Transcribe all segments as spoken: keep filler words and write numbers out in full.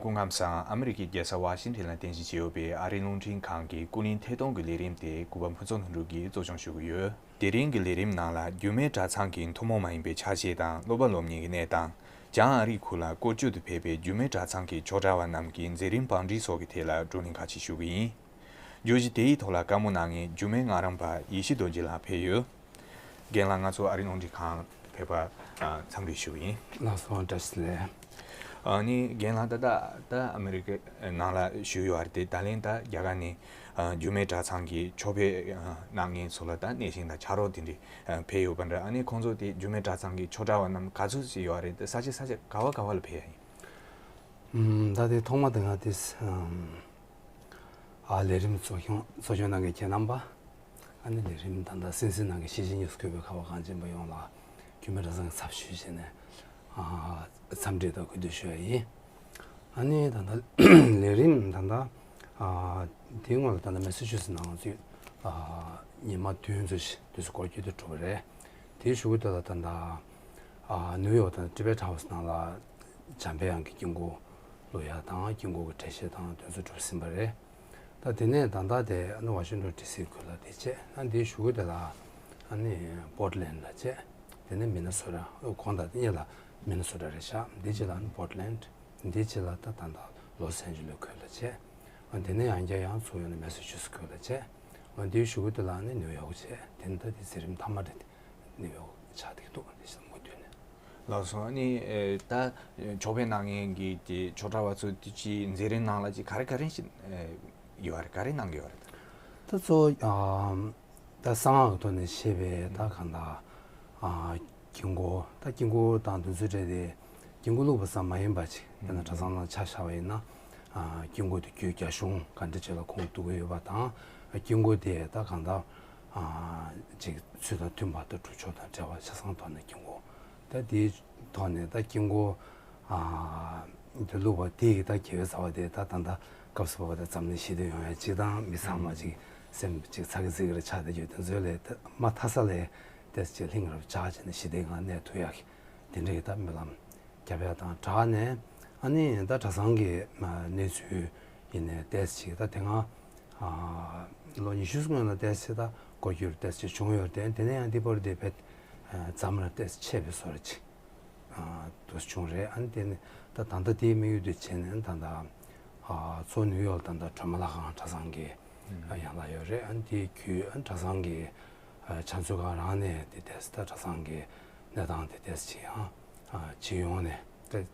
སྐུ་ཁམས་བཟང་། ཨ་མི་རི་ཀའི་རྒྱལ་ས་ཝ་ཤིང་ཊོན་ལ་རྟེན་གཞི་བྱས་ཡོད་པའི་ཨ་རིའི་རླུང་འཕྲིན་ཁང་གི་ཀུན་གླེང་ཐད་གཏོང་གི་ལས་རིམ་དེ་གུས་པ་ཕུན་ཚོགས་ལྷུན་གྲུབ་ཀྱིས་གཙོ་སྐྱོང་ཞུ་གི་ཡོད། དེ་རིང་གི་ལས་རིམ་ནང་ལ་རྒྱུད་སྨད་གྲྭ་ཚང་གི་ཐུན་མོང་མ་ཡིན་པའི་ཆ་ཤས་དང་སློབ་པ་སློབ་གཉེར་གྱི་གནས་སྟངས། བྱང་ཨ་རིའི་ཁུལ་ལ་སྐོར་སྐྱོད་དུ་ཕེབས་པའི་རྒྱུད་སྨད་གྲྭ་ཚང་གི་ཆོས་གྲྭ་བ་རྣམས་ཀྱི་མཛད་རིམ་བང་སྒྲིག་སོགས་ཀྱི་ཐད་ལ་བགྲོ་གླེང་ཁག་ཅིག་ཞུ་གི་ཡིན། བརྗོད་གཞི་དེའི་ཐོག་ལ་བཀའ་མོལ་གནང་མཁན་རྒྱུད་སྨད་ངག་རམས་པ་ཡེ་ཤེས་རྡོ་རྗེ་ལགས་ཕེབས་ཡོད། རྒན་ལགས་ང་ཚོ་ཨ་རིའི་རླུང་འཕྲིན་ཁང་ཕེབས་པར་འཚམས་འདྲི་ཞུ་གི་ཡིན། ལགས་སོ། བཀྲ་ཤིས་བདེ་ལེགས། ཨ་ནི་རྒན་ལགས་ད་ལྟ་ད་ཨ་མི་རི་ཀའི་ནང་ལ་བཞུགས་ཡོད་རེད་དེ། ད་ལན་ད་རྒྱ་གར་ནས་རྒྱུད་སྨད་གྲྭ་ཚང་གི་ཆོས་ཕེབས་གནང་མཁན་ཚོ་ལ་ད་གནས་ཆེན་དང་ཕྱག་རོགས་དེ་འདྲ་ཕེབས་ཡོད་པ་འདྲ། ཨ་ནི་ཁོང་ཚོ་དེ་རྒྱུད་སྨད་གྲྭ་ཚང་གི་ཆོས་གྲྭ་བ་རྣམས་ག་ཚོད་ཅིག་ཡོད་རེད་དེ། ས་ཆ་ས་ཆ་ག་བ་ག་བ་ལ་ཕེབས་ཡ་ཡིན། ཨམ། ད་དེ་ཐོག་མ་དེ་ང་དེ་ཨམ། ཨ་ལས་རིམ་གཙོ་སྐྱོང་གཙོ་སྐྱོང་གནང་མཁན་ཁྱེད་རྣམ་པ། ཨ་ནི་ལས་རིམ་ད་ལྟ་གསན་གཟིགས་གནང་མཁན་གཞིས་བྱེས་གཉིས་སུ་འཁོད་པའི་ཁ་བ་གངས་ཅན་པ་ཡོངས་ལ་རྒྱུད་སྨད་གྲྭ་ཚང་གི་ཚབ་ཞུས་བྱས་ནས་ཨ་འཚམས་འདྲི་དང་གུས་འདུད་ཞུ་ཡ་ཡིན། ཨ་ནི་ད་ལྟ་ལས་རིམ་ད་ལྟ་ཨ་དེའི་སྔོན་ལ་ད་ལྟ་མེ་སི་ཆུ་སི་ནང་ང་ཚོས་ཨ་ཉི་མ་བདུན་ཙམ་ཞིག་དུས་སུ་སྐོར་སྐྱོད་དུ་གྲུབ་པ་རེད། དེའི་གཞུག་གུ་དེ་ལ་ད་ལྟ་ཨ་ནིའུ་ཡོག་དང་ཊི་བེ་ཊི་ཧའུ་སི་ནང་ལ་འཇམ་དཔལ་དབྱངས་ཀྱི་དཀྱིལ་འཁོར་བླུག་ཡ་དང་དཀྱིལ་འཁོར་གྱི་གྲལ་བཤེར་དང་དེ་ཚོ་གྲུབ་ཟིན་པ་རེད། ད་དེ་ནས་ད་ལྟ་དེ་ཨ་ནི་ཝ་ཤིང་ཊོན་ཌི་སི་ཁུལ་ལ་དེ་བྱས། ཨ་འདིའི་གཞུག་གུ་དེ་ལ་ཨ་ནི་པོར་ཊི་ལེན་ཌི་ལ་བྱས། དེ་ནས་མི་ནི་སོ་ཊ། ཨོ་གོང་དང་དེ་གཉིས་ལ་མི་ནི་སོ་ཊ་རེད་ཤག་འདི་རྗེས་ལ་ཨ་ནི་པོར་ཊི་ལེན་ཌི། འདི་རྗེས་ལ་ད་ད་ལྟ་ལོ་སི་ཨན་ཇེ་ལེ་ཁུལ་ལ་བྱས། ཨ་དེ་ནས་ཡང་བསྐྱར་ཡང་ཚུར་ཡོང་ནས་མེ་སི་ཆུ་སི་ཁུལ་ལ་བྱས། ཨ་འདིའི་གཞུག་གུ་དེ་ལ་ཨ་ནི་ནིའུ་ཡོག་བྱས། དེ་ནི་ད་དེ་མཛད་རིམ་མཐའ་མ་རེད། དེ་ནིའུ་ཡོག་ཆགས་བསྡད་ཀྱི་འདུག་འདི་བཞིན་མུ་མཐུད་ནས། ལགས་སོ། ཨ་ནི་ཨེ་ད་ཆོས་ཕེབས་གནང་མཁན་གྱི་དེ་ཆོས་གྲྭ་བ་ཚོ་དེ་ཅི་མཛད་རིམ་ནང་ལ་ཅི་ག་རེ་ག་རེ་ཞིག་ཨེ་ཡོད་རེད། ག་རེ་གནང་གི་ཡོད་རེད། ད་གཙོ་བོ་ཨ་ད་གསང་སྔགས་ཀྱི་ཐོག་ནས་བཤད་པའི་ད་གང་ལྟར་ཨ་དཀྱིལ་འཁོར། ད་དཀྱིལ་འཁོར་དང་དེ་ཚོའི་གྲས་དེ་དཀྱིལ་འཁོར་བླུགས་པ་ཙམ་མ་ཡིན་པ་ཅིག་དཔེར་ན་གྲྭ་ཚང་ནང་ཆ་བཞག་པ་ཡིན་ན། ཨ་དཀྱིལ་འཁོར་དེ་རྒྱུད་རྒྱ་གཞུང་ག་འདྲ་ཅིག་ལ་ཁུངས་གཏུགས་ཀྱི་ཡོད་པ་དང་། དཀྱིལ་འཁོར་དེ་ད་གང་ལྟར་ཨ་ཅིག་ཚུལ་དང་མཐུན་པ་དང་སྒྲུབ་ཕྱོགས་དང་འབྲེལ་བ་ཆ་ཚང་ཐོག་ནས་དཀྱིལ་འཁོར། ད་དེའི་ཐོག་ནས་ད་དཀྱིལ་འཁོར་ཨ་དེ་བླུགས་པ་དེ་ཡི་ད་དགེ་བའི་རྩ་བ་དེ་ད་ད་ལྟ་སྐབས་སུ་བབས་པ་དང་འཛམ་གླིང་ཞི་བདེ་ཡོང་ཡ་ཅིག་དང་། མི་ཚང་མ་ཅིག་སེམས་ཅིག་ཚ་གི་ཚིག་གི་རེ་ཆགས་བསྡད་རྒྱུ་དེ་ཚོ་ལས་ད་མ་མཐའ་ས་ལས་ཏོག་ཙམ་ཅིག་ལྷིང་རུ་འཇགས་བྱས་ནས་ཞི་བདེའི་ངང་གནས་ཐུབ་ཡ་གི་དེ་འདྲ་གི་ད་སྨོན་ལམ་རྒྱབ་ཡ་དང་སྦྲགས་ནས། ཨ་ནི་ད་གྲྭ་ཚང་གི་ཨ་གནས་ཚུལ་ཡིན་ནའི་ཏོག་ཙམ་ཅིག་ད་དེ་སྔ་ཨ་ལོ་ཉི་ཤུ་སྔོན་ལ་ཏོག་ཙམ་ཅིག་ད་སྐོར་སྐྱོད་ཏོག་ཙམ་ཅིག་བྱུང་ཡོད་རེད་དེ། དེ་ནས་ཡང་འདི་བར་དེ་བེད་ཨ་འཛམ་ལ་ཏོག་ཙམ་ཆད་པའི་བཟོ་འདྲ་ཅིག་ཨ་དུ་བྱུང་རེད། ཨ་ནི་དེ་ནས་ད་ད་ལྟ་དེའི་དམིགས་ཡུལ་དེ་བྱས་ནས་ད་ལྟ་ཨ་གཙོ་བོ་ནིའུ་ཡོག་ད་ལྟ་སྒྲོལ་མ་ལྷ་ཁང་གྲྭ་ཚང་གི་ཨ་ཡན་ལག་ཡོད་རེད། ཨ་ནི་དེའི་བརྒྱུད་ཨ་གྲྭ་ཚང་གི་ཨ་ཕྱག་མཛོད་ཁང་རང་ནས་དེ་ཏོག་ཙམ་ད་གྲྭ་ཚང་གི་གནས་སྟངས་དེ་ཏོག་ཙམ་ཅིག་ཡང་ཨ་སྤྱི་ཡོངས་ནས་ད་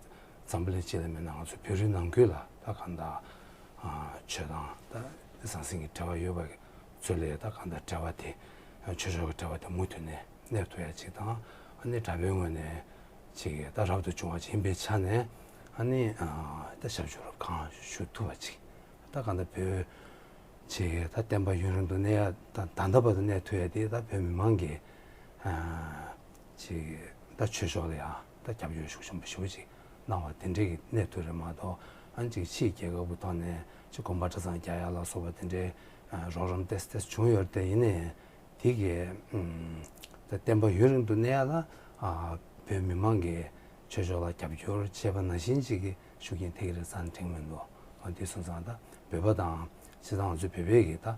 འཛམ་བུ་གླིང་སྤྱི་ལ་མིན་ན་ང་ཚོ་བོད་རིགས་ནང་ཁུལ་ལ་ད་གང་ལྟར་ཨ་ཆོས་དང་ད་ཟང་ཟིང་གི་འབྲེལ་བ་ཡོད་པ་ཚོ་ལ་ད་གང་ལྟར་འབྲེལ་བ་དེ་ཆོས་ཕྱོགས་ཀྱི་འབྲེལ་བ་དེ་མུ་མཐུད་ནས་གནས་ཐུབ་ཡ་ཅིག་དང་། ཨ་ནི་གྲྭ་པའི་ངོས་ནས་ཅིག་ད་རབ་ཏུ་བྱུང་བ་ཅིག་ཡིན་པའི་ཆ་ནས་ཨ་ནི་ཨ་ད་ཞབས་ཞུ་རབ་གང་ཞུ་ཐུབ་པ་ཅིག་ད་གང་ལྟར་བོད་ཅིག་ད་བསྟན་པ་ཡུན་རིང་དུ་གནས་ཡ་ད་ད་ལྟ་བར་དུ་གནས་ཐུབ་ཡ་དེ་ད་བོད་མི་མང་གིས་ཨ་ཅིག་ད་ཆོས་ཕྱོགས་ལ་ཡང་ད་རྒྱབ་སྐྱོར་ཤུགས་ཆེན་པོ་ཞེ་པོ་ཅིག་གནང་བ་དེ་འདྲའི་གི་གནས་ཐུབ་རེད་མ་གཏོགས། ཨ་ཅིག་ཕྱིའི་རྒྱལ་ཁབ་ཀྱི་ཐོག་ནས་ཅིག་དགོན་པ་གྲྭ་ཚང་རྒྱག་ཡ་ལ་སོགས་པ་དེ་འདྲའི་ཨ་རོགས་རམ་ཏོག་ཙམ་ཏོག་ཙམ་བྱུང་ཡོད་རེད་དེ། ཡིན་ནའི་དེ་གི་ཨམ་ད་བསྟན་པ་ཡུན་རིང་དུ་གནས་ཡ་ལ་ཨ་བོད་མི་མང་གིས་ཆོས་ཕྱོགས་ལ་རྒྱབ་སྐྱོར་བྱས་པ་ནང་བཞིན་ཅིག་གི་ཤུགས་རྐྱེན་ཐེབས་ཀྱི་རེད་བསམ་ན་འགྲིག་མི་འདུག་ཨ་དེ་སོང་ཙང་ད་བོད་པ་དང་སྤྱིར་བཏང་ང་ཚོ་བོད་པའི་གི་ད་ཨ་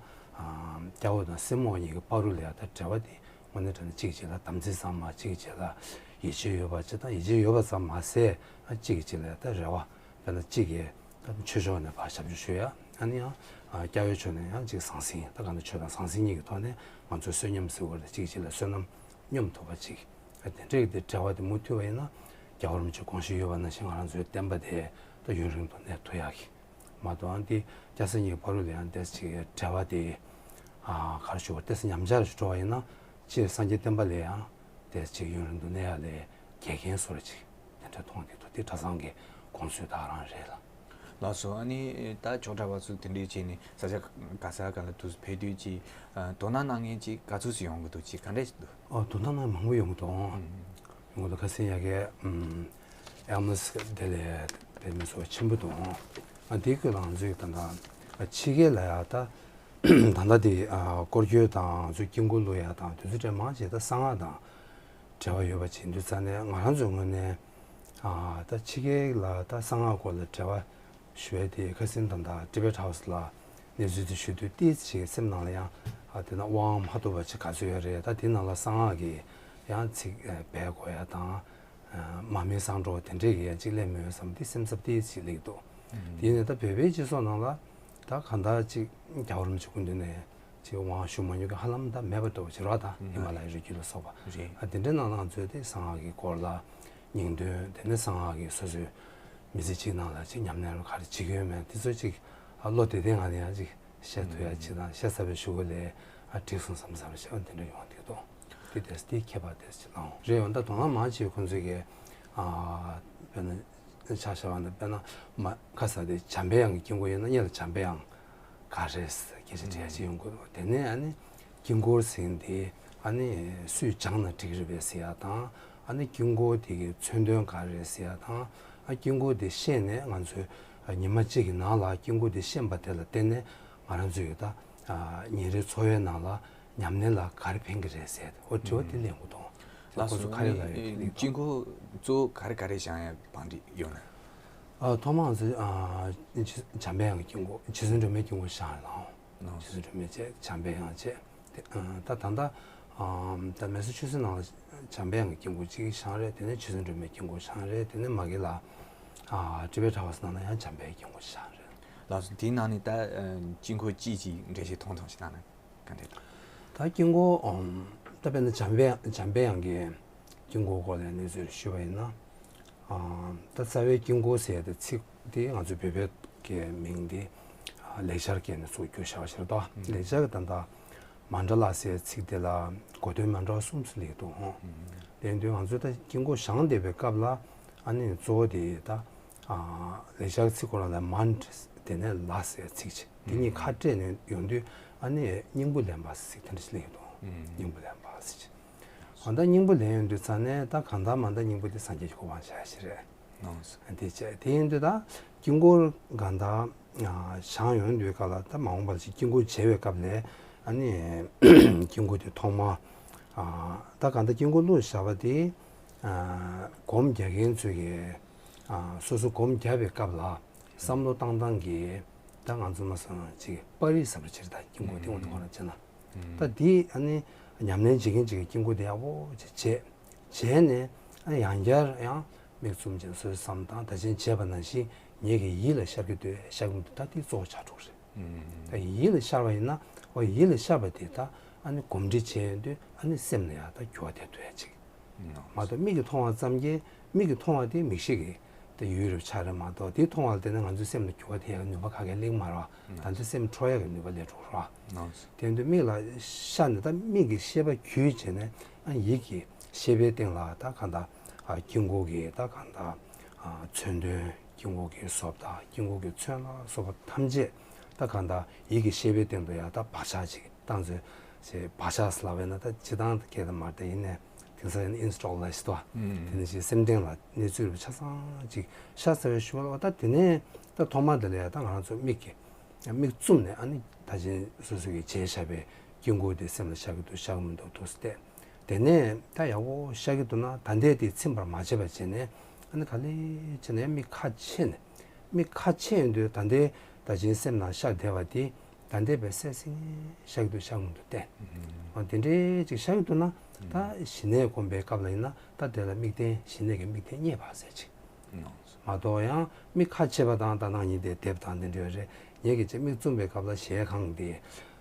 སྐྱ་བོ་དང་སེར་མོ་གཉིས་ཀྱི་བར་དུ་ལ་ཡ་ད་འབྲེལ་བ་དེ་དངོས་གནས་དྲང་གནས་གཅིག་གཅིག་ལ་དམ་ཚིག་ཚང་མ། གཅིག་གཅིག་ལ་ཡིད་ཆེས་ཡོད་པ་ཅིག་དང་། ཡིད་ཆེས་ཡོད་པ་ཙམ་མ་ཟད་ཨ་གཅིག་གཅིག་ལ་ད་རེ་བ། དཔེར་ན་གཅིག་གིས་ད་ཆོས་ཕྱོགས་ནས་ཕར་ཞབས་ཞུ་ཞུ་ཡ། ཨ་ནི་ཡང་ཨ་སྐྱ་བོའི་ཕྱོགས་ནས་ཡང་གཅིག་ཟང་ཟིང་། ད་གང་ལྟར་ཆོས་དང་ཟང་ཟིང་གཉིས་ཀྱི་ཐོག་ནས་ང་ཚོས་བསོད་སྙོམས་ཟེར་བ་རེད། གཅིག་གཅིག་ལ་བསོད་ནམས་སྙོམས་ཐུབ་པ་ཅིག་ཨ་དེ་འདྲའི་གི་དེ་འབྲེལ་བ་དེ་མུ་མཐུད་པ་ཡིན་ན། རྒྱལ་བ་རིན་པོ་ཆེའི་དགོངས་གཞི་ཡོད་པ་ནང་བཞིན་ང་རང་ཚོའི་བསྟན་པ་དེ་ད་ཡུན་རིང་དུ་གནས་ཐུབ་ཡག་གི་མ་གཏོགས། ཨ་འདི་སྐྱ་སེར་གཉིས་བར་དུ་ལ་ཡང་དེ་ཅིག་འབྲེལ་བ་དེ་ཨ་ག་རེ་ཞུ་བ། ཏོག་ཙམ་ཉམས་ཆག་རུ་འགྲོ་བ་ཡིན་ན། སྤྱིར་སངས་རྒྱས་བསྟན་པ་ལ་ཡང་དེ་ཅིག་ཡུན་རིང་དུ་གནས་ཡག་ལ་འགལ་རྐྱེན་བཟོ་འདྲ་ཅིག་དེ་འདྲ་མཐོང་གི་འདུག་དེ་གྲྭ་ཚང་གི་དགོངས་ཚུལ་དག་རང་རེད་ལ། ལགས་སོ། ཨ་ནི་ད་ཆོས་གྲྭ་བ་ཚོ་དེ་འདྲའི་བྱས་ནས་ས་ཆ་ག་ས་ག་ལ་དུ་ཕེབས་དུས་ཅིག་ཨ་དོ་སྣང་གནང་མཁན་ཅིག་ག་ཚོད་ཅིག་ཡོང་གི་འདུག་ཅིག་ག་འདྲ་ཞིག་འདུག་ཨོ། དོ་སྣང་གནང་མང་པོ་ཡོང་གི་འདུག་ཨང་། ཡོང་གི་འདུག་ཁ་སང་ཡ་གི་ཨམ་ཨེ་མོ་སི་དེ་ལས་དཔེ་མི་སྲིད་པ་ཆེན་པོ་འདུག་ཨང་། ཨ་དེའི་སྐོར་ལ་ང་ཚོས་ད་ལྟ་ཕྱི་རྒྱལ་ལ་ཡ་ད་ད་ལྟ་དེ་ཨ་སྐོར་སྐྱོད་དང་། ང་ཚོས་དཀྱིལ་འཁོར་བླུག་ཡ་དང་། དེ་ཚོ་དེ་མང་ཆེ་ད་གསང་སྔགས་དང་འབྲེལ་བ་ཡོད་པ་ཅིག་ཡིན་དུས་ཙང་ནས། ང་རང་ཚོའི་ངོས་ནས་ཨ་ད་ཕྱི་རྒྱལ་ལ་ད་གསང་སྔགས་སྐོར་ལ་འབྲེལ་བ་ ཞུ་བའི་དེ་ཁ་སང་ད་ལྟ་ཊི་བེ་ཊི་ཧའུ་སི་ལ་གནས་ཚུལ་དེ་ཞུ་དུས་ཏིས་ཞིག་སེམས་ནང་ལ་ཡང་ཨ་དེ་ན་དབང་མ་ཐོབ་པ་ཅིག་ག་ཚོད་ཡོད་རེད། ད་དེ་ནང་ལ་གསང་སྔགས་ཀྱི་ཡང་ཚིག་ཨ་འབད་དགོས་ཡ་དང་། མ་མི་གསང་གྲོགས་དེ་འདྲས་ཀྱི་ཡང་ཅིག་ལས་མི་ཡོད་བསམ་དེ་སེམས་འཚབ་ཏིས་ཞིག་སླེབས་འདུག་དེ་ནས་ད་བོད་པའི་སྤྱི་ཚོགས་ནང་ལ་ད་གང་ལྟར་ཅིག་རྒྱལ་བ་རིན་པོ་ཆེ་སྐུ་མདུན་ནས་ཅིག་དབང་ཞུ་མ་མྱོང་གི་ཧ་ལམ་ད་མེད་པ་འདྲ་བོ་ཅིག་རེད་བ། ད་ཧི་མ་ལ་ཡའི་རི་རྒྱུད་ལ་སོགས་པ་རེད། ཨ་དེ་འདྲའི་ནང་ལ་ང་ཚོས་དེ་གསང་སྔགས་ཀྱི་སྐོར་ལ་སྙིང་དོན་དེ་ནས་གསང་སྔགས་ཀྱི་སོ་སོའི་མི་ཚེ་གཅིག་ནང་ལ་ཅིག་ཉམས་ལེན་ག་རེ་བྱེད་ཀྱི་ཡོད་མེད་དེ་ཚོ་ཅིག་ཨ་བློ་བདེ་བདེ་ངང་ནས་ཡང་ཅིག་བཤད་ཐུབ་ཡ་ཅིག་དང་། བཤད་ཚར་བའི་གཞུག་གུ་ལ་ཨ་འགྲིག་སོང་བསམ་བསམ་བཤད་པ་དེ་འདྲ་ཡོང་བསྡད་འདུག་དེ་དེ་དེ་ཁྱད་པར་དེ་ཅིག་ལའང་རེད་ཡོང་། ད་དོ་སྣང་མང་ཆེ་བ་ཁོང་ཚོས་ཀྱི་ཨ་དཔེར་ན་ཆ་བཞག་པ་ན་དཔེར་ན་མ་ཁ་ས་དེ་འཇམ་པའི་དབྱངས་ཀྱི་དཀྱིལ་འཁོར་ཡིན་ན་སྔོན་ལ་འཇམ་པའི་དབྱངས་ག་རེ་སྐད་ཆ་དྲི་ཡ་ཅིག་ཡོང་གི་འདུག་དེ་ནས་ཨ་ནི་དཀྱིལ་འཁོར་ཟེར་མཁན་དེ་ཨ་ནི་སུས་སྦྱངས་ན་འགྲིག་གི་རེད་པས་ཟེར་ཡ་དང་། ཨ་ནི་དཀྱིལ་འཁོར་དེ་གི་མཚོན་དོན་ག་རེ་རེད་ཟེར་ཡ་དང་། ཨ་དཀྱིལ་འཁོར་དེ་ཤེས་ནས་ང་ཚོས་ཨ་ཉི་མ་གཅིག་གི་ནང་ལ་དཀྱིལ་འཁོར་དེ་ཤེས་པ་དེ་ལ་བརྟེན་ནས་ང་རང་ཚོའི་ད་ཨ་ཉིན་རེའི་འཚོ་བའི་ནང་ལ་ཉམས་ལེན་ལ་ག་རེ་ཕན་གི་རེད་ཟེར། འོ་དྲི་བ་དེ་གླེང་དགོས་འདུག་དེ་ཁོ་ཚོ་ག་རེ་ལབ་ཡོད་དེ་གླེང་དགོས། དཀྱིལ་འཁོར་གཙོ་བོ་ག་རེ་ག་རེ་བཞེངས་ཡ་བང་སྒྲིག་ཡོད་ན། ཨ་ཐོག་མར་ང་ཚོས་ཨ་འཇམ་པའི་དབྱངས་ཀྱི་དཀྱིལ་འཁོར། རྗེ་བཙུན་སྒྲོལ་མའི་དཀྱིལ་འཁོར་བཞེངས་ཡོད་ལགས། རྗེ་བཙུན་སྒྲོལ་མ་བྱས། འཇམ་པའི་དབྱངས་བྱས། དེ་ཨ་ད་ད་ལྟ་ཨ་ད་མེ་སཱ་ཆུ་སེ་ཊི་ནང་ལ་འཇམ་པའི་དབྱངས་ཀྱི་དཀྱིལ་འཁོར་གཅིག་བཞེངས་རེད། དེ་ནས་རྗེ་བཙུན་སྒྲོལ་མའི་དཀྱིལ་འཁོར་བཞེངས་རེད། དེ་ནས་མ་གི་ལ་ཨ་ཊི་བེ་ཊི་ཧའུ་སི་ནང་ལ་ཡང་འཇམ་པའི་དཀྱིལ་འཁོར་བཞེངས་རེད། ལགས་སོ། དེའི་ནང་ནས་ད་ཨ་དཀྱིལ་འཁོར་གཅིག་གཅིག་འགྲེལ་བཤད་ཐུང་ཐུང་ཞིག་གནང་ན་ག་འདྲ་འདུག་ད་དཀྱིལ་འཁོར་ཨམ་ད་དཔེར་ན་འཇམ་པའི་འཇམ་པའི་དབྱངས་ཀྱི་དཀྱིལ་འཁོར་སྐོར་ལ་གནས་ཚུལ་ཞུས་པ་ཡིན་ན། ཨ་ད་རྩ་བའི་དཀྱིལ་འཁོར་ཟེར་ཡ་དེ་ཚིག་དེ་ང་ཚོའི་བོད་པའི་གི་མིང་དེ་ཨ་ལེགས་སྦྱར་སྐད་ནས་ཚུར་བསྒྱུར་བཞག་པ་ཞིག་རེད་དོ། ལེགས་སྦྱར་གྱི་ད་ལྟ་མཎྜལ་ཟེར་ཡ་ཚིག་དེ་ལ་གོ་དོན་མི་འདྲ་བ་གསུམ་ཙམ་སླེབས་འདུག་ཧོ། དེ་ཡིན་དུས་ང་ཚོས་ད་དཀྱིལ་འཁོར་བཞེངས་བསྡད་པའི་སྐབས་ལ་ཨ་ནི་གཙོ་བོ་དེ་ད་ཨ་ལེགས་སྦྱར་ཚིག་སྐོར་ལ་མཎྜལ་དེ་ནས་ལ་ཟེར་ཡ་ཚིག་ཅིག་དེ་གཉིས་ཁ་བྲལ་ནས་ཡོང་དུས་ཨ་ནི་སྙིང་པོ་ལེན་པ་ཟེར་ཚིག་དེ་འདྲ་ཞིག་སླེབས་འདུག་སྙིང་པོ་ལེན་པ་ཟེར་ཅིག་གང་ལྟར་སྙིང་པོ་ལེན་ཡོང་དུས་ཙང་ནས་ད་གང་ལྟར་མ་ལྟར་སྙིང་པོ་དེ་སངས་རྒྱས་ཀྱི་གོ་འཕང་བྱ་ཡ་ཞིག་རེད། ཨོ། དེ་བྱས་དེ་ཡིན་དུས་ད་དཀྱིལ་འཁོར་གང་ལྟར་བཞེངས་ཡོང་དུས་སྐབས་ལ་ད་མ་འོངས་པར་ཅིག་དཀྱིལ་འཁོར་བྱེད་པའི་སྐབས་ལ་ཨ་ནི་དཀྱིལ་འཁོར་དེ་ཐོག་མ་ད་གང་ལྟར་དཀྱིལ་འཁོར་བླུགས་བཞག་པ་དེ་སྒོམ་རྒྱག་མཁན་ཚོས་ཀྱིས་སོ་སོ་སྒོམ་རྒྱག་པའི་སྐབས་ལ་བསམ་བློ་བཏང་སྟངས་ཀྱི་ད་ང་ཚོ་མ་སོང་ཅིག་པར་རིས་ཟེར་བ་ཅིག་རེད། ད་དཀྱིལ་འཁོར་དེ་དངོས་གནས་ཁོ་རང་བྱས་ན། ད་འདི་ཨ་ནི་ཉམས་ལེན་བྱེད་མཁན་ཅིག་གིས་དཀྱིལ་འཁོར་དེ་ཡག་པོ་ཅིག་བྱས། བྱས་ནས་ཨ་ནི་ཡང་བསྐྱར་ཡང་མིག་བཙུམ་བྱས་ནས་སོ་སོའི་བསམ་སྟངས་ད་ཅིག་བྱས་པ་ནང་བཞིན་ངེད་ཀྱི་ཡིད་ལ་ཤར་གྱི་འདུག་ཤར་གྱི་མི་འདུག་ད་འདི་གཙོ་བོ་ཆགས་འགྲོ་གི་རེད། ད་ཡིད་ལ་ཤར་བ་ཡིན་ན་འོ་ཡིད་ལ་ཤར་བ་དེ་ད་ཨ་ནི་གོམས་འདྲིས་བྱས་ཡོང་དུས་ཨ་ནི་སེམས་ལ་ཡང་ད་འགྱུར་བ་ཐེབས་ཐུབ་ཡ་ཅིག་མ་གཏོགས་མིག་གིས་མཐོང་བ་ཙམ་གྱིས་མིག་གིས་མཐོང་བ་དེ་མིག་ཤེས་ཀྱི་དེ་ཡུལ་རེ་ཆགས་རེད་མ་གཏོགས་དེ་མཐོང་བ་ལ་བརྟེན་ནས་ང་ཚོའི་སེམས་ལ་འགྱུར་བ་ཐེབས་ཡག་གི་ནུས་པ་ག་གེ་སླེབས་མ་རེད་བ། ད་ཚོའི་སེམས་འཕྲོག་ཡག་གི་ནུས་པ་སླེབས་འགྲོ་རེད་བ། དེ་དུས་མིག་ལ་ཤར་ནས་ད་མིག་གི་ཤེས་པ་བརྒྱུད་བྱས་ནས་ཨ་ཡིད་ཀྱི་ཤེས་པའི་སྟེང་ལ་ད་གང་ལྟར་ཨ་དཀྱིལ་འཁོར་གྱི་ད་གང་ལྟར་ཨ་མཚོན་དོན་དཀྱིལ་འཁོར་གྱི་བཟོ་ལྟ་དཀྱིལ་འཁོར་གྱི་མཚོན་ལ་སོགས་པ་ཐམས་ཅད་ད་གང་ལྟར་ཡིད་ཀྱི་ཤེས་པའི་སྟེང་དུ་ཡང་ད་བག་ཆགས་ཅིག་བཏང་ཚོད་ཞེས་བག་ཆགས་ལབ་པས་ན་ད་སྤྱིར་བཏང་སྐད་དུ་མ་རེད་ཡིན་ནའི་དེང་སང་ཡིན་ན་ཨིན་སི་ཊོལ་ལ་ཞིག་ཏུ་དེ་ནས་ཞིག་སེམས་སྟེང་ལ་གནས་ཚུལ་རུ་ཆ་ཚང་ཅིག་ཤར་ཚར་བའི་གཞུག་ལ་ད་དེ་ནས་ད་ཐོག་མ་དེ་ལ་ཡང་ད་ང་རང་ཚོ་མིག་གིས་མིག་བཙུམ་ནས་ཨ་ནི་ད་ཅིག་སོ་སོ་གིས་བྱས་བཞག་པའི་དཀྱིལ་འཁོར་དེ་སེམས་ལ་ཤར་གྱི་འདུག་ཤར་གྱི་མི་འདུག་ཐུགས་སུ་བལྟས། དེ་ནས་ད་ཡག་པོ་ཤར་གྱི་འདུག་ན་ད་ལྟའི་དེ་ཚིམ་པར་མ་བྱེད་པ་བྱས་ནས་ཨ་ནི་ག་ལེ་བྱས་ནས་མིག་ཁ་ཕྱེ་ནས་མིག་ཁ་ཕྱེ་ཡོང་དུས་ད་ལྟའི་ད་ཅིག་སེམས་ནང་ཤར་བསྡད་པ་དེ། ད་ལྟའི་བས་སད་སིང་ཤར་གྱི་འདུག་ཤར་གྱི་མི་འདུག་སྟེ། འོ་དེ་འདྲའི་ཅིག་ཤར་གྱི་འདུག་ན་ད་ཞི་གནས་སྒོམ་པའི་སྐབས་ལ་ཡིན་ན་ད་དེ་ལ་དམིགས་རྟེན་ཞི་གནས་ཀྱི་དམིགས་རྟེན་རྙེད་པ་ཟེར་ཅིག་མ་གཏོགས་ཡང་མིག་ཁ་ཕྱེ་བ་དང་ད་ནང་ཉིད་དེ་དེབ་དང་དེ་འདྲ་རེད། ངེད་ཀྱིས་ཅིག་མིག་བཙུམ་པའི་སྐབས་ལ་ཞལ་གང་དེ་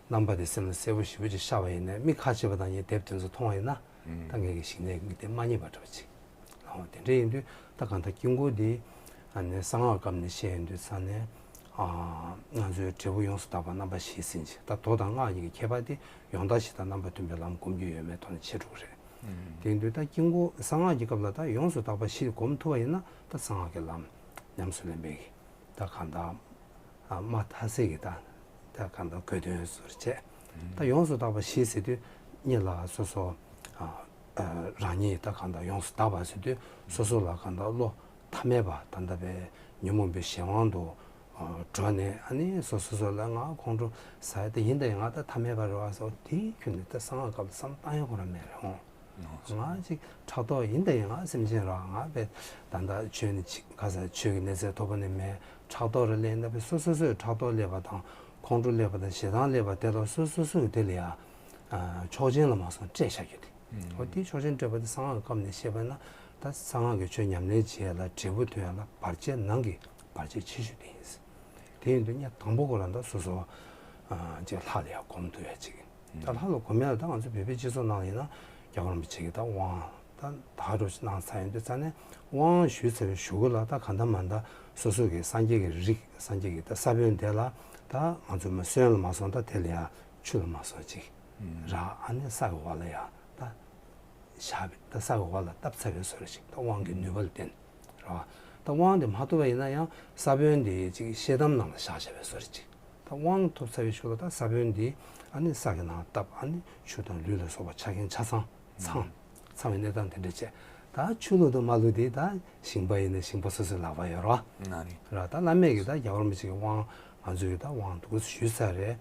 རྣམ་པ་དེ་སེམས་ལ་གསལ་པོ་ཞེ་པོ་ཅིག་ཤར་བ་ཡིན་ནའི་མིག་ཁ་ཕྱེ་བ་དང་ངས་དེབ་དེ་ཚོ་མཐོང་བ་ཡིན་ན་ད་ངེད་ཀྱི་ཞི་གནས་ཀྱི་དམིགས་རྟེན་མ་རྙེད་པ་འདྲ་བ་ཅིག་འོ་དེ་འདྲ་ཡིན་དུས་ད་གང་ལྟར་དཀྱིལ་འཁོར་འདི་ཨ་ནི་གསང་སྔགས་སྐབས་ནས་བཤད་ཡོང་དུས་ཙང་ནས་ཨ་ང་ཚོའི་འབྲས་བུ་ཡོངས་སུ་དག་པ་རྣམ་པ་བཞི་ཟེར་གྱི་ད་མདོ་དང་སྔགས་གཉིས་ཀྱི་ཁྱད་པར་དེ་ཡང་དག་བཞི་དང་རྣམ་པར་མཐུན་པའི་ལམ་སྒོམ་རྒྱུ་ཡོད་མེད་ཐོག་ནས་ཕྱེ་འགྲོ་གི་རེད། དེ་ཡིན་དུས་ད་དཀྱིལ་འཁོར་གསང་སྔགས་ཀྱི་སྐབས་ལ་ད་ཡོངས་སུ་དག་པ་བཞི་སྒོམ་ཐུབ་པ་ཡིན་ན་ད་གསང་སྔགས་ཀྱི་ལམ་ཉམས་སུ་ལེན་པའི་ད་གང་ལྟར། ཨ་མ་ཐ་སེ་གི་ད་ད་གང་ལྟར་གོ་དོན་ཟུར་བྱས། ད་ཡོངས་སུ་དག་པ་བཞི་ཟེར་དུས་གཉིས་ལ་སོ་སོ་ཨ་ཨ་རང་ཉིད་ད་གང་ལྟར་ཡོངས་སུ་དག་པ་ཟེར་དུས་སོ་སོ་ལ་གང་ལྟར་བློ་ཐ་མལ་པ་ད་ལྟ་བའི་ཉོན་མོངས་པའི་གཞན་དབང་དུ་ཨ་འགྲོ་ནས་ཨ་ནི་སོ་སོ་སོ་ལ་ང་ཁོང་ཁྲོ་ཟ་ཡ་དེ་ཡིན་ད་ཡིན་ང་ད་ཐ་མལ་པ་རེད་བ་ཟེར་དེའི་ཁྱོན་ནས་ད་གསང་སྔགས་སྐབས་ལ་བསམ་བཏང་ཡ་ཁོ་རང་མེད་རེད་ཧོ། ང་ཅིག་ཕྲག་དོག་ཡིན་ད་ཡིན་ང་སེམས་ཅན་རང་ང་བས་ད་ལྟ་ཆོས་ནི་ཅིག་ག་ས་ཆོས་ཀྱི་གནས་ཚད་ཐོབ་པ་ནི་མེད། ཕྲག་དོག་རེ་སླེབས་ན་བས་སོ་སོ་སོས་ཕྲག་དོག་སླེབས་པ་དང་ཁོང་ཁྲོ་སླེབས་པ་དང་ཞེ་སྡང་སླེབས་པ་དེ་ལ་སོ་སོ་སོས་དེ་ལ་ཡ་ཆོག་མཆན་ལ་མ་སོང་སྤྲད་བཞག་རྒྱུ་དེ། འོ་དེའི་ཆོག་མཆན་སྤྲད་པ་དེ་གསང་སྔགས་སྐབས་ནས་བཤད་པ་ན་ད་གསང་སྔགས་ཀྱི་ཆོས་ཉམས་ལེན་བྱེད་ཡ་ལ་འབྲས་བུ་ཐོན་ཡ་ལ་བར་ཆད་ནང་གི་བར་ཆད་ཆེ་ཤོས་དེ་ཡིན། དེ་ཡིན་དུས་ངས་དང་པོ་ཁོ་རང་ད་སོ་སོ་ཅིག་ལྷ་ལ་ཡ་སྒོམ་ཐུབ་ཡ་ཅིག་ད་ལྷ་ལ་སྒོམ་ཡ་ལ་ད་ང་ཚོ་བོད་པའི་སྤྱི་ཚོགས་ནང་ཡིན་ན་རྒྱལ་བ་རིན་པོ་ཆེ་གི་ད་དབང་ད་ད་ག་འདྲ་ཞིག་གནང་ཚར་ཡོང་དུས་ཙ་ནས་དབང་ཞུས་ཚར་བའི་གཞུག་གུ་ལ་ད་གང་ལྟར་མ་ལྟར་སོ་སོ་གི་སངས་རྒྱས་ཀྱི་རིགས་སངས་རྒྱས་ཀྱི་ད་ས་བོན་དེ་ལ་ད་ང་ཚོ་མ་སོན་ལ་མ་སོང་ད་དེ་ལ་ཡ་ཆུ་ལ་མ་སོང་ཅིག་ར་ཨ་ནི་ས་གི་འོག་ལ་ཡ་ད་བཞག་པའི་ད་ས་གི་འོག་ལ་བཏབ་ཚར་བའི་བཟོ་འདྲ་ཅིག་ད་དབང་གི་ནུས་པ་ལ་བརྟེན། རེད་བ། ད་དབང་དེ་མ་ཐོབ་པ་ཡིན་ན་ཡང་ས་བོན་དེ་ཅིག་ཤེལ་དམ་ནང་ལ་བཞག་བཞག་པའི་བཟོ་འདྲ་ཅིག་ད་དབང་ཐོབ་ཚར་བའི་ཤུལ་ལ་ད་ས་བོན་དེ་ཨ་ནི་ས་གི་ནང་བཏབ་ཨ་ནི་ཆུ་དང་ལུད་ལ་སོགས་པ་ཆ་རྐྱེན་ཆ་ཚང་ཚང་ཚང་བའི་གནས་སྟངས་དེ་འདྲ་བྱས། ད་ཆུ་བླུགས་དང་མ་བླུགས་དེ་ད་ཞིང་པ་ཡིན་ན་ཞིང་པ་སོ་སོའི་ལག་པར་ཡོད་རེད་བ། ང་རེད། རེད་ད་བླ་མས་ཀྱི་ད་རྒྱལ་བ་རིན་པོ་ཆེ་གི་དབང་ང་ཚོས་ཀྱི་ད་དབང་འདུག་ཞུས་ཚར་རེད།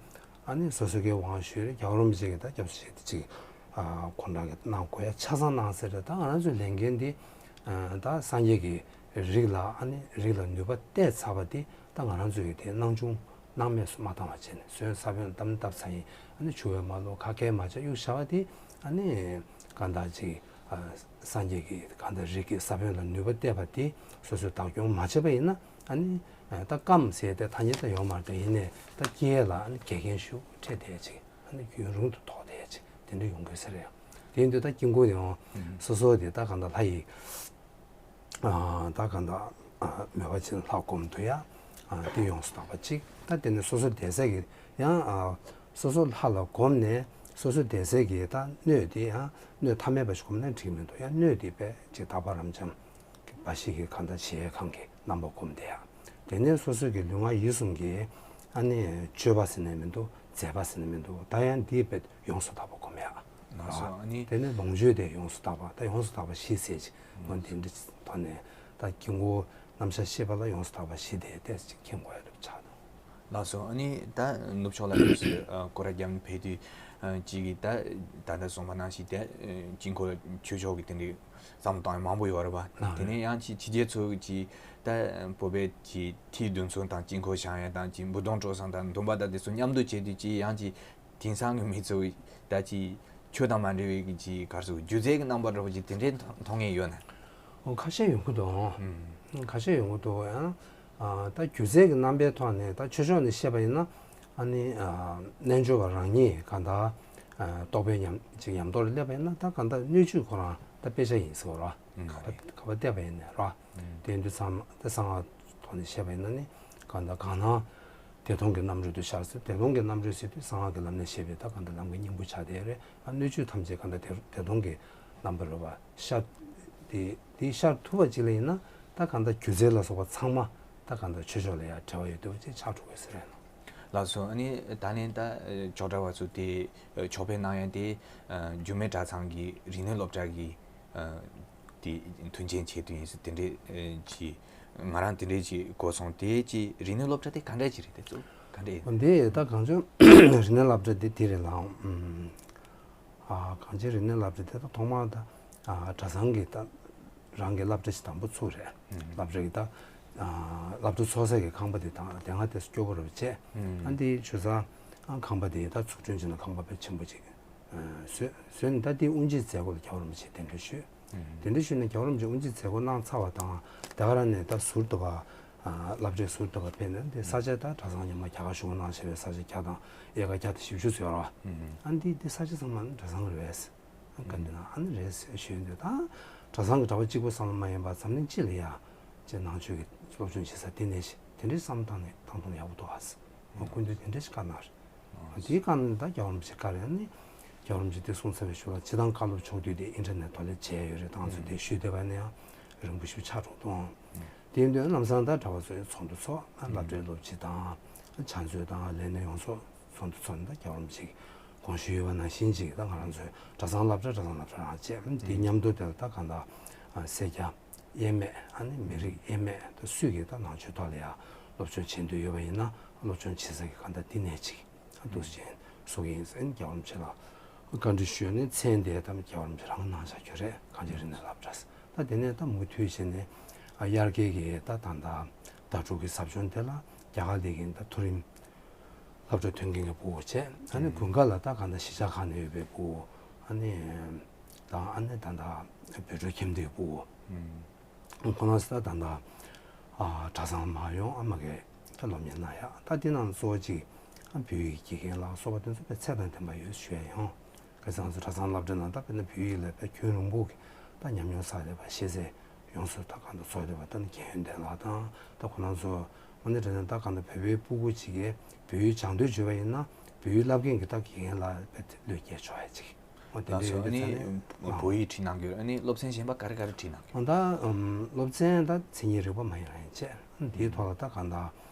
ཨ་ནི་སོ་སོ་གི་དབང་ཞུས་རེད། རྒྱལ་བ་རིན་པོ་ཆེ་གི་ད་སྐྱབས་སུ་མཆི་དེ་ཅིག་ཁོང་རང་གི་གནང་དགོས་ཡ་ཆ་ཚང་གནང་ཟེར་རེད། ད་ང་རང་ཚོའི་ལས་འགན་འདི་ད་སངས་རྒྱས་ཀྱི་རིགས་ལ་ཨ་ནི་རིགས་ལ་ནུས་པ་གཏད་ཚར་བ་དེ་ད་ང་རང་ཚོ་ཡི་དེ་སྣང་ཆུང་སྣང་མེད་སུ་མ་བཏང་བ་བྱས་ནས་སོན་ས་བོན་བཏབ་ནི་བཏབ་ཚར་ཡིན། ཨ་ནི་ཆུ་བས་མ་བླུགས་ཁ་སྐད་མ་བྱ་གཡུག་བྱ་བ་དེ་ཨ་ནི་གང་ལྟར་ཅིག་སངས་རྒྱས་ཀྱི་གང་ལྟར་རིགས་ཀྱི་ས་བོན་ལ་ནུས་པ་གཏད་པ་དེ་སོ་སོས་བདག་སྐྱོང་མ་བྱས་པ་ཡིན་ན་ཨ་ནི་ད་སྐམ་ཟེར་ཏེ་ཐ་སྙད་ད་ཡོད་མ་རེད། ད་ཡིན་ནའི་ད་སྐྱེ་ལ་ཨ་ནི་འགལ་རྐྱེན་ཤུགས་འཕྲད་བསྡད་ཅིག་ཨ་ནི་རྒྱུན་རིང་དུ་དོགས་བསྡད་ཅིག་དེ་འདྲ་ཡོང་དགོས་ས་རེད། དེ་ཡིན་དུས་ད་དཀྱིལ་འཁོར་ཡང་སོ་སོ་དེ་ད་གང་ལྟར་ལྷ་ཡི་ད་གང་ལྟར་མོས་པ་ཅན་ལྷ་སྒོམ་དུ་ཡ་དེ་ཡོངས་སུ་དག་པ་གཅིག་ད་དེ་ནས་སོ་སོ་བསྡད་ས་གི་ཡང་སོ་སོ་ལྷ་ལ་བསྒོམས་ནས་སོ་སོ་བསྡད་ས་གི་ད་སྣོད་དེ་ཡང་སྣོད་ཐ་མལ་པ་ཞིག་བསྒོམས་ན་འགྲིག་མི་འདུག་ཡང་སྣོད་དེ་པས་ཅིག་དག་པ་རབ་འབྱམས་འབའ་ཞིག་གི་གང་ལྟར་གཞལ་ཡས་ཁང་གི་རྣམ་པ་བསྒོམས་བསྡད་ཡ། དེ་ནས་སོ་སོ་གི་ལུས་ངག་ཡིད་གསུམ་གྱི་ཨ་ནི་སྤྱོད་པ་ཟེར་ནས་མི་འདུག་མཛད་པ་ཟེར་ནས་མི་འདུག་ད་ཡང་འདིའི་དཔེ་ཡོངས་སུ་དག་པ་སྒོམ་ཡ། ལགས་སོ། ཨ་ནི་དེ་ནས་ལོངས་སྤྱོད་དེ་ཡོངས་སུ་དག་པ་ད་ཡོངས་སུ་དག་པ་བཞི་ཟེར་ཅིག་འོ་དེ་འདྲ་ཐོག་ནས་ད་དཀྱིལ་འཁོར་རྣམ་གཞག་ཤེས་པ་ལ་ཡོངས་སུ་དག་པ་བཞི་དེ་ཏོག་ཙམ་མཁྱེན་དགོས་ཡ་རེད་ཆགས་འདུག་ལགས་སོ། ཨ་ནི་ད་ནུབ་ཕྱོགས་ལ་ཡོད་སའི་ཨ་སྐོར་ར་རྒྱབ་ཕེབས་དུས་ཨ་ཅིག་གིས་ད་ད་ལྟ་གསུངས་པ་ནང་བཞིན་དེ་ཨ་དཀྱིལ་འཁོར་ཆོས་ཕྱོགས་ཀྱི་དེ་འདྲའི་བསམ་བློ་བཏང་ཡ་མང་པོ་ཡོད་རེད་པ། ཨ་དེ་ནས་ཡང་ཅིག་ཕྱི་རྒྱལ་ཚོ་ཅིག་ད་བོད་པའི་ཅིག་ཐིག་རྡུལ་ཚོན་དང་དཀྱིལ་འཁོར་བཞེངས་ཡ་དང་ཅིག་འབུ་དོང་དཀྲོལ་ས་དང་འདོན་པ་དང་དེ་ཚོ་མཉམ་དུ་བྱས་དུས་ཅིག་ཡང་ཅིག་དེང་སང་གི་མི་ཚོ་ད་ཅིག་ཆོས་དང་མ་འབྲེལ་བའི་གི་ཅིག་ག་རེ་ཟེར་སྒྱུ་རྩལ་གྱི་རྣམ་པ་འདྲ་པོ་ཅིག་དེ་འདྲའི་མཐོང་མཐོང་མཁན་ཡོད་ན། འོ་ཁ་ཤས་ཡོང་གི་འདུག་ཨང་། ཁ་ཤས་ཡོང་གི་འདུག་ཡང་ཨ་ད་སྒྱུ་རྩལ་གྱི་རྣམ་པའི་ཐོག་ནས་ད་ཆོས་ཕྱོགས་ནས་བཤད་པ་ཡིན་ན་ཨ་ནི་ཨ་རྣལ་འབྱོར་པ་རང་ཉིད་གང་ལྟར་ཨ་རྟོགས་པའི་ཉམས་ཅིག་ཉམས་རྟོགས་ལ་སླེབས་པ་ཡིན་ན་ད་གང་ལྟར་སྣོད་བཅུད་ཁོ་རང་ད་དཔེ་ཆ་ཡིན་ཟེར་བ་ར། ཨང་། ག་པར་ག་པར་བལྟས་པ་ཡིན་ནའི་ར། དེ་ཡིན་དུས་ཚང་མ་ད་གསང་སྔགས་ཐོག་ནས་བཤད་པ་ཡིན་ན་ནི་གང་ལྟར་གང་སྣང་བདེ་སྟོང་གི་རྣམ་རོལ་དུ་ཤར་ཟེར། བདེ་སྟོང་གི་རྣམ་རོལ་ཟེར་དུས་གསང་སྔགས་ཀྱི་ལམ་ནས་བཤད་པའི་ད་གང་ལྟར་ལམ་གྱི་སྙིང་པོ་ཆགས་བསྡད་རེད། ཨ་སྣོད་བཅུད་ཐམས་ཅད་གང་ལྟར་བདེ་བདེ་སྟོང་གི་རྣམ་པར་རོལ་པ་ཤར་དེ་དེ་ཤར་ཐུབ་པ་ཅིག་ལ་ཡིན་ན་ད་གང་ལྟར་སྒྱུ་རྩལ་ལ་སོགས་པ་ཚང་མ་ད་གང་ལྟར་ཆོས་ཕྱོགས་ལ་ཡང་འབྲེལ་བ་ཡོད་བསྡད་པ་ཅིག་ཆགས་འགྲོ་གི་ཟེར་རེད་ནོ། ལགས་སོ། ཨ་ནི་ད་ནི་ད་ཨ་ཇོ་བྲག་པ་ཚོ་དེ་ཨ་ཕྱག་དཔེ་གནང་ཡ་དེ་ཨ་འགྱུར་མེད་གྲྭ་ཚང་གི་རིག་གནས་སློབ་གྲྭ་གི་ཨ་དེ་མཐུན་རྐྱེན་ཆེད་དུ་ཡིན་ཟེར་དེ་འདྲའི་ཨ་ཅིག་ང་རང་དེ་འདྲའི་ཅིག་གོ་སོང་། དེ་ཅིག་རིག་གནས་སློབ་གྲྭ་དེ་ག་འདྲ་ཅིག་རེད་དེ་ཚོ་ག་འདྲ་ཡིན། འདི་ད་གངས་ལྗོངས་རིག་གནས་སློབ་གྲྭ་དེ་དེ་རེད་ལགས། ཨ་གངས་ཅན་རིག་གནས་སློབ་གྲྭ་དེ་ད་ཐོག་མར་ད་ཨ་གྲྭ་ཚང་གི་ད་རང་གི་སློབ་གྲྭ་ཞིག་དང་པོ་ཚུགས་རེད། སློབ་གྲྭ་གི་ད་ཨ་སློབ་གྲྭ་ཚོགས་ས་གི་ཁང་པ་དེ་དང་དེ་སྔ་དེ་སྐྱོ་པོ་རེད་བྱས། ཨ་འདི་ཆུ་ཚང་ཨ་ཁང་པ་དེ་ད་ཚུགས་སྐྲུན་བྱས་ན་ཁང་པ་དཔེ་ཆེན་པོ་ཅིག་བཟོས་བཟོས་ནས་ད་དེ་དབུ་འབྱེད་མཛད་སྒོ་ལ་རྒྱལ་བ་རིན་པོ་ཆེ་གདན་འདྲེན་ཞུས། དེ་འདྲ་ཞུས་ནས་རྒྱལ་བ་རིན་པོ་ཆེ་དབུ་འབྱེད་མཛད་སྒོ་གནང་ཚར་བ་དང་དེ་ག་རང་ནས་ད་ཟུར་དུ་བ་སློབ་གྲྭའི་ཟུར་དུ་བ་ཕེབས་ནས་དེ་ས་ཆ་ད་གྲྭ་ཚང་ཉི་མ་རྒྱ་གར་བཞུགས་གནང་བྱས་པའི་ས་ཆ་བརྒྱ་དང་ཨེ་ཀར་བརྒྱ་དང་བཞི་བཅུ་ཙམ་ཡོད་རེད་བ། ཨ་འདི་འདི་ས་ཆ་ཚང་མ་གྲྭ་ཚང་རེད་བས། ག་འདི་ན་ཨ་ནི་རེད་ཞུས་འདུག་ད་གྲྭ་ཚང་གི་གྲྭ་པ་གཅིག་པུ་ཙམ་མ་ཡིན་པར་འཛམ་གླིང་སྤྱི་ལ་ཡ་ཅེ་ནང་ཆོས་ཀྱི་སློབ་སྦྱོང་བྱེད་ས་དེ་ནས་ཤི་དེ་འདྲའི་བསམ་བཏང་ནས་བཏང་ཐུབ་ན་ཡག་པོ་འདུག་ཨ་སི་ང་སྐུ་མདུན་དེ་འདྲའི་ཞིག་བཀའ་གནང་རེད། དེའི་སྒང་ནས་ད་རྒྱལ་བ་རིན་པོ་ཆེ་བཀའ་རེད། ཨ་ནི་རྒྱལ་བ་རིན་པོ་ཆེ་དེ་གསུངས་ཚར་བའི་ཤུལ་ལ་སྤྱི་བཏང་བཀའ་སློབ་ཕྱོགས་བསྡུས་དེ་ཨིན་ཊར་ནེཊ་ཐོག་ལ་མཇལ་ཡོད་རེད། ད་ང་ཚོ་དེ་ཞུས་བསྡད་པ་ནས་ཡང་རིང་པོ་ཞིག་ཆགས་འགྲོ་འདུག་ཨང་། དེ་ཡིན་དུས་ལམ་སང་ད་གྲྭ་པ་ཚོའི་ཚོགས་འདུ་ཚོགས་ཨ་སློབ་གྲྭའི་སློབ་སྤྱི་དང་ཕྱག་མཛོད་དང་ལས་སྣེ་ཡོངས་རྫོགས་ཚོགས་འདུ་ཚོགས་ནས་ད་རྒྱལ་བ་རིན་པོ་ཆེ་གི་དགོངས་ཞུ་ཡོད་པ་ནང་བཞིན་ཅིག་ད་ང་རང་ཚོའི་གྲྭ་ཚང་སློབ་གྲྭ་གྲྭ་ཚང་སློབ་གྲྭ་རང་བཅས་དེ་མཉམ་དུ་དེ་ལ་ད་གང་ལྟར་ཨ་སེར་སྐྱ་དབྱེར་མེད་ཨ་ནི་མི་རིགས་དབྱེར་མེད་ད་སུས་ཀྱིས་ད་ནང་ཆོས་ཐོག་ལ་ཡང་སློབ་སྦྱོང་བྱེད་འདོད་ཡོད་པ་ཡིན་ན་སློབ་སྦྱོང་བྱེད་ས་གི་གང་ལྟར་འདི་ནས་ཅིག་ཨ་འདུག་སེ་བྱས་བཟོ་གི་ཡིན་ཟེར་རྒྱལ་བ་རིན་པོ་ཆེ་ལ་བཀའ་འདྲི་ཞུས་ནས་མཚན་དེ་ད་རྒྱལ་བ་རིན་པོ་ཆེ་རང་གནང་བཞག་རྒྱུ་རེད། གངས་ཅན་རིག་གནས་སློབ་གྲྭ་ཟེར། ད་དེ་ནས་ད་མུ་མཐུད་བྱས་ནས་ཨ་དབྱར་ཁའི་གི་ད་ད་ད་ ཟླ་དྲུག་གི་ཟབ་སྦྱོང་དེ་ལ་རྒྱ་གར་ལ་ཡིན་ད་མཐོ་རིམ་སློབ་གྲྭ་ཐོན་མཁན་གྱི་ཕྲུ་གུ་བྱས། ཨ་ནི་དགུན་ཁ་ལ་ད་གང་ལྟར་གཞིས་ཆགས་ཁག་ནས་ཡོད་པའི་ཕྲུ་གུ། ཨ་ནི་དང་ཨ་ནི་ད་ལྟ་བོད་ཕྲུག་ཁྱིམ་སྡེའི་ཕྲུ་གུ། ཁོ་རང་ཚོ་ད་ད་ལྟ་ཨ་གྲྭ་ཚང་མར་ཡོང་ཨ་མ་གིས་ད་སློབ་གཉེར་གནང་ཡ། ད་དེ་ནང་གཙོ་བོ་གཅིག་ཨ་བོད་ཡིག་དགེ་རྒན་ལ་སོགས་པ་དེ་ཚོ་དཔེ་ཚད་དང་ལྡན་པ་ཡོད་ཞུ་ཡ་ཡོང་། ག་ཚང་ཚོ་གྲྭ་ཚང་སློབ་གྲྭ་ནང་ད་དཔེར་ན་བོད་ཡིག་ལ་དཔེ་རྒྱུན་རིང་པོ་གི་ད་ཉམས་མྱོང་བསགས་བསྡད་པ་ཤེས་ཚད་ཡོངས་སུ་ད་གང་དུ་ཚོར་བསྡད་པ་ད་ནི་རྒན་ཡོན་ལྡན་ལགས་དང་ད་ཁོ་རང་ཚོ་དངོས་གནས་དྲང་གནས་ད་གང་དུ་བོད་པའི་ཕྲུ་གུ་ཅིག་གིས་བོད་ཡིག་སྦྱང་འདོད་བྱུང་བ་ཡིན་ན་བོད་ཡིག་བསླབ་མཁན་གྱི་ད་དགེ་རྒན་ལ་དཔེ་བློས་འགེལ་ཆོག་ཡ་ཅིག་ཨོ་དེ་ལགས་འདྲ་སོ། ཡོད་ཨ་འདུག་ནི་ཙང་ནས་བོད་ཡིག་ཁྲིད་གནང་རྒྱུ། ཨ་ནི་སློབ་ཚན་གཞན་པ་ག་རེ་ག་རེ་ཁྲིད་གནང་རྒྱུ། ཨ་ད་ཨམ་སློབ་ཚན་ད་མཚན་ཉིད་རིག་པ་མ་ཡིན་རང་ཡིན་བྱས། ཨ་དེའི་ཐོག་ལ་ད་གང་ལྟར་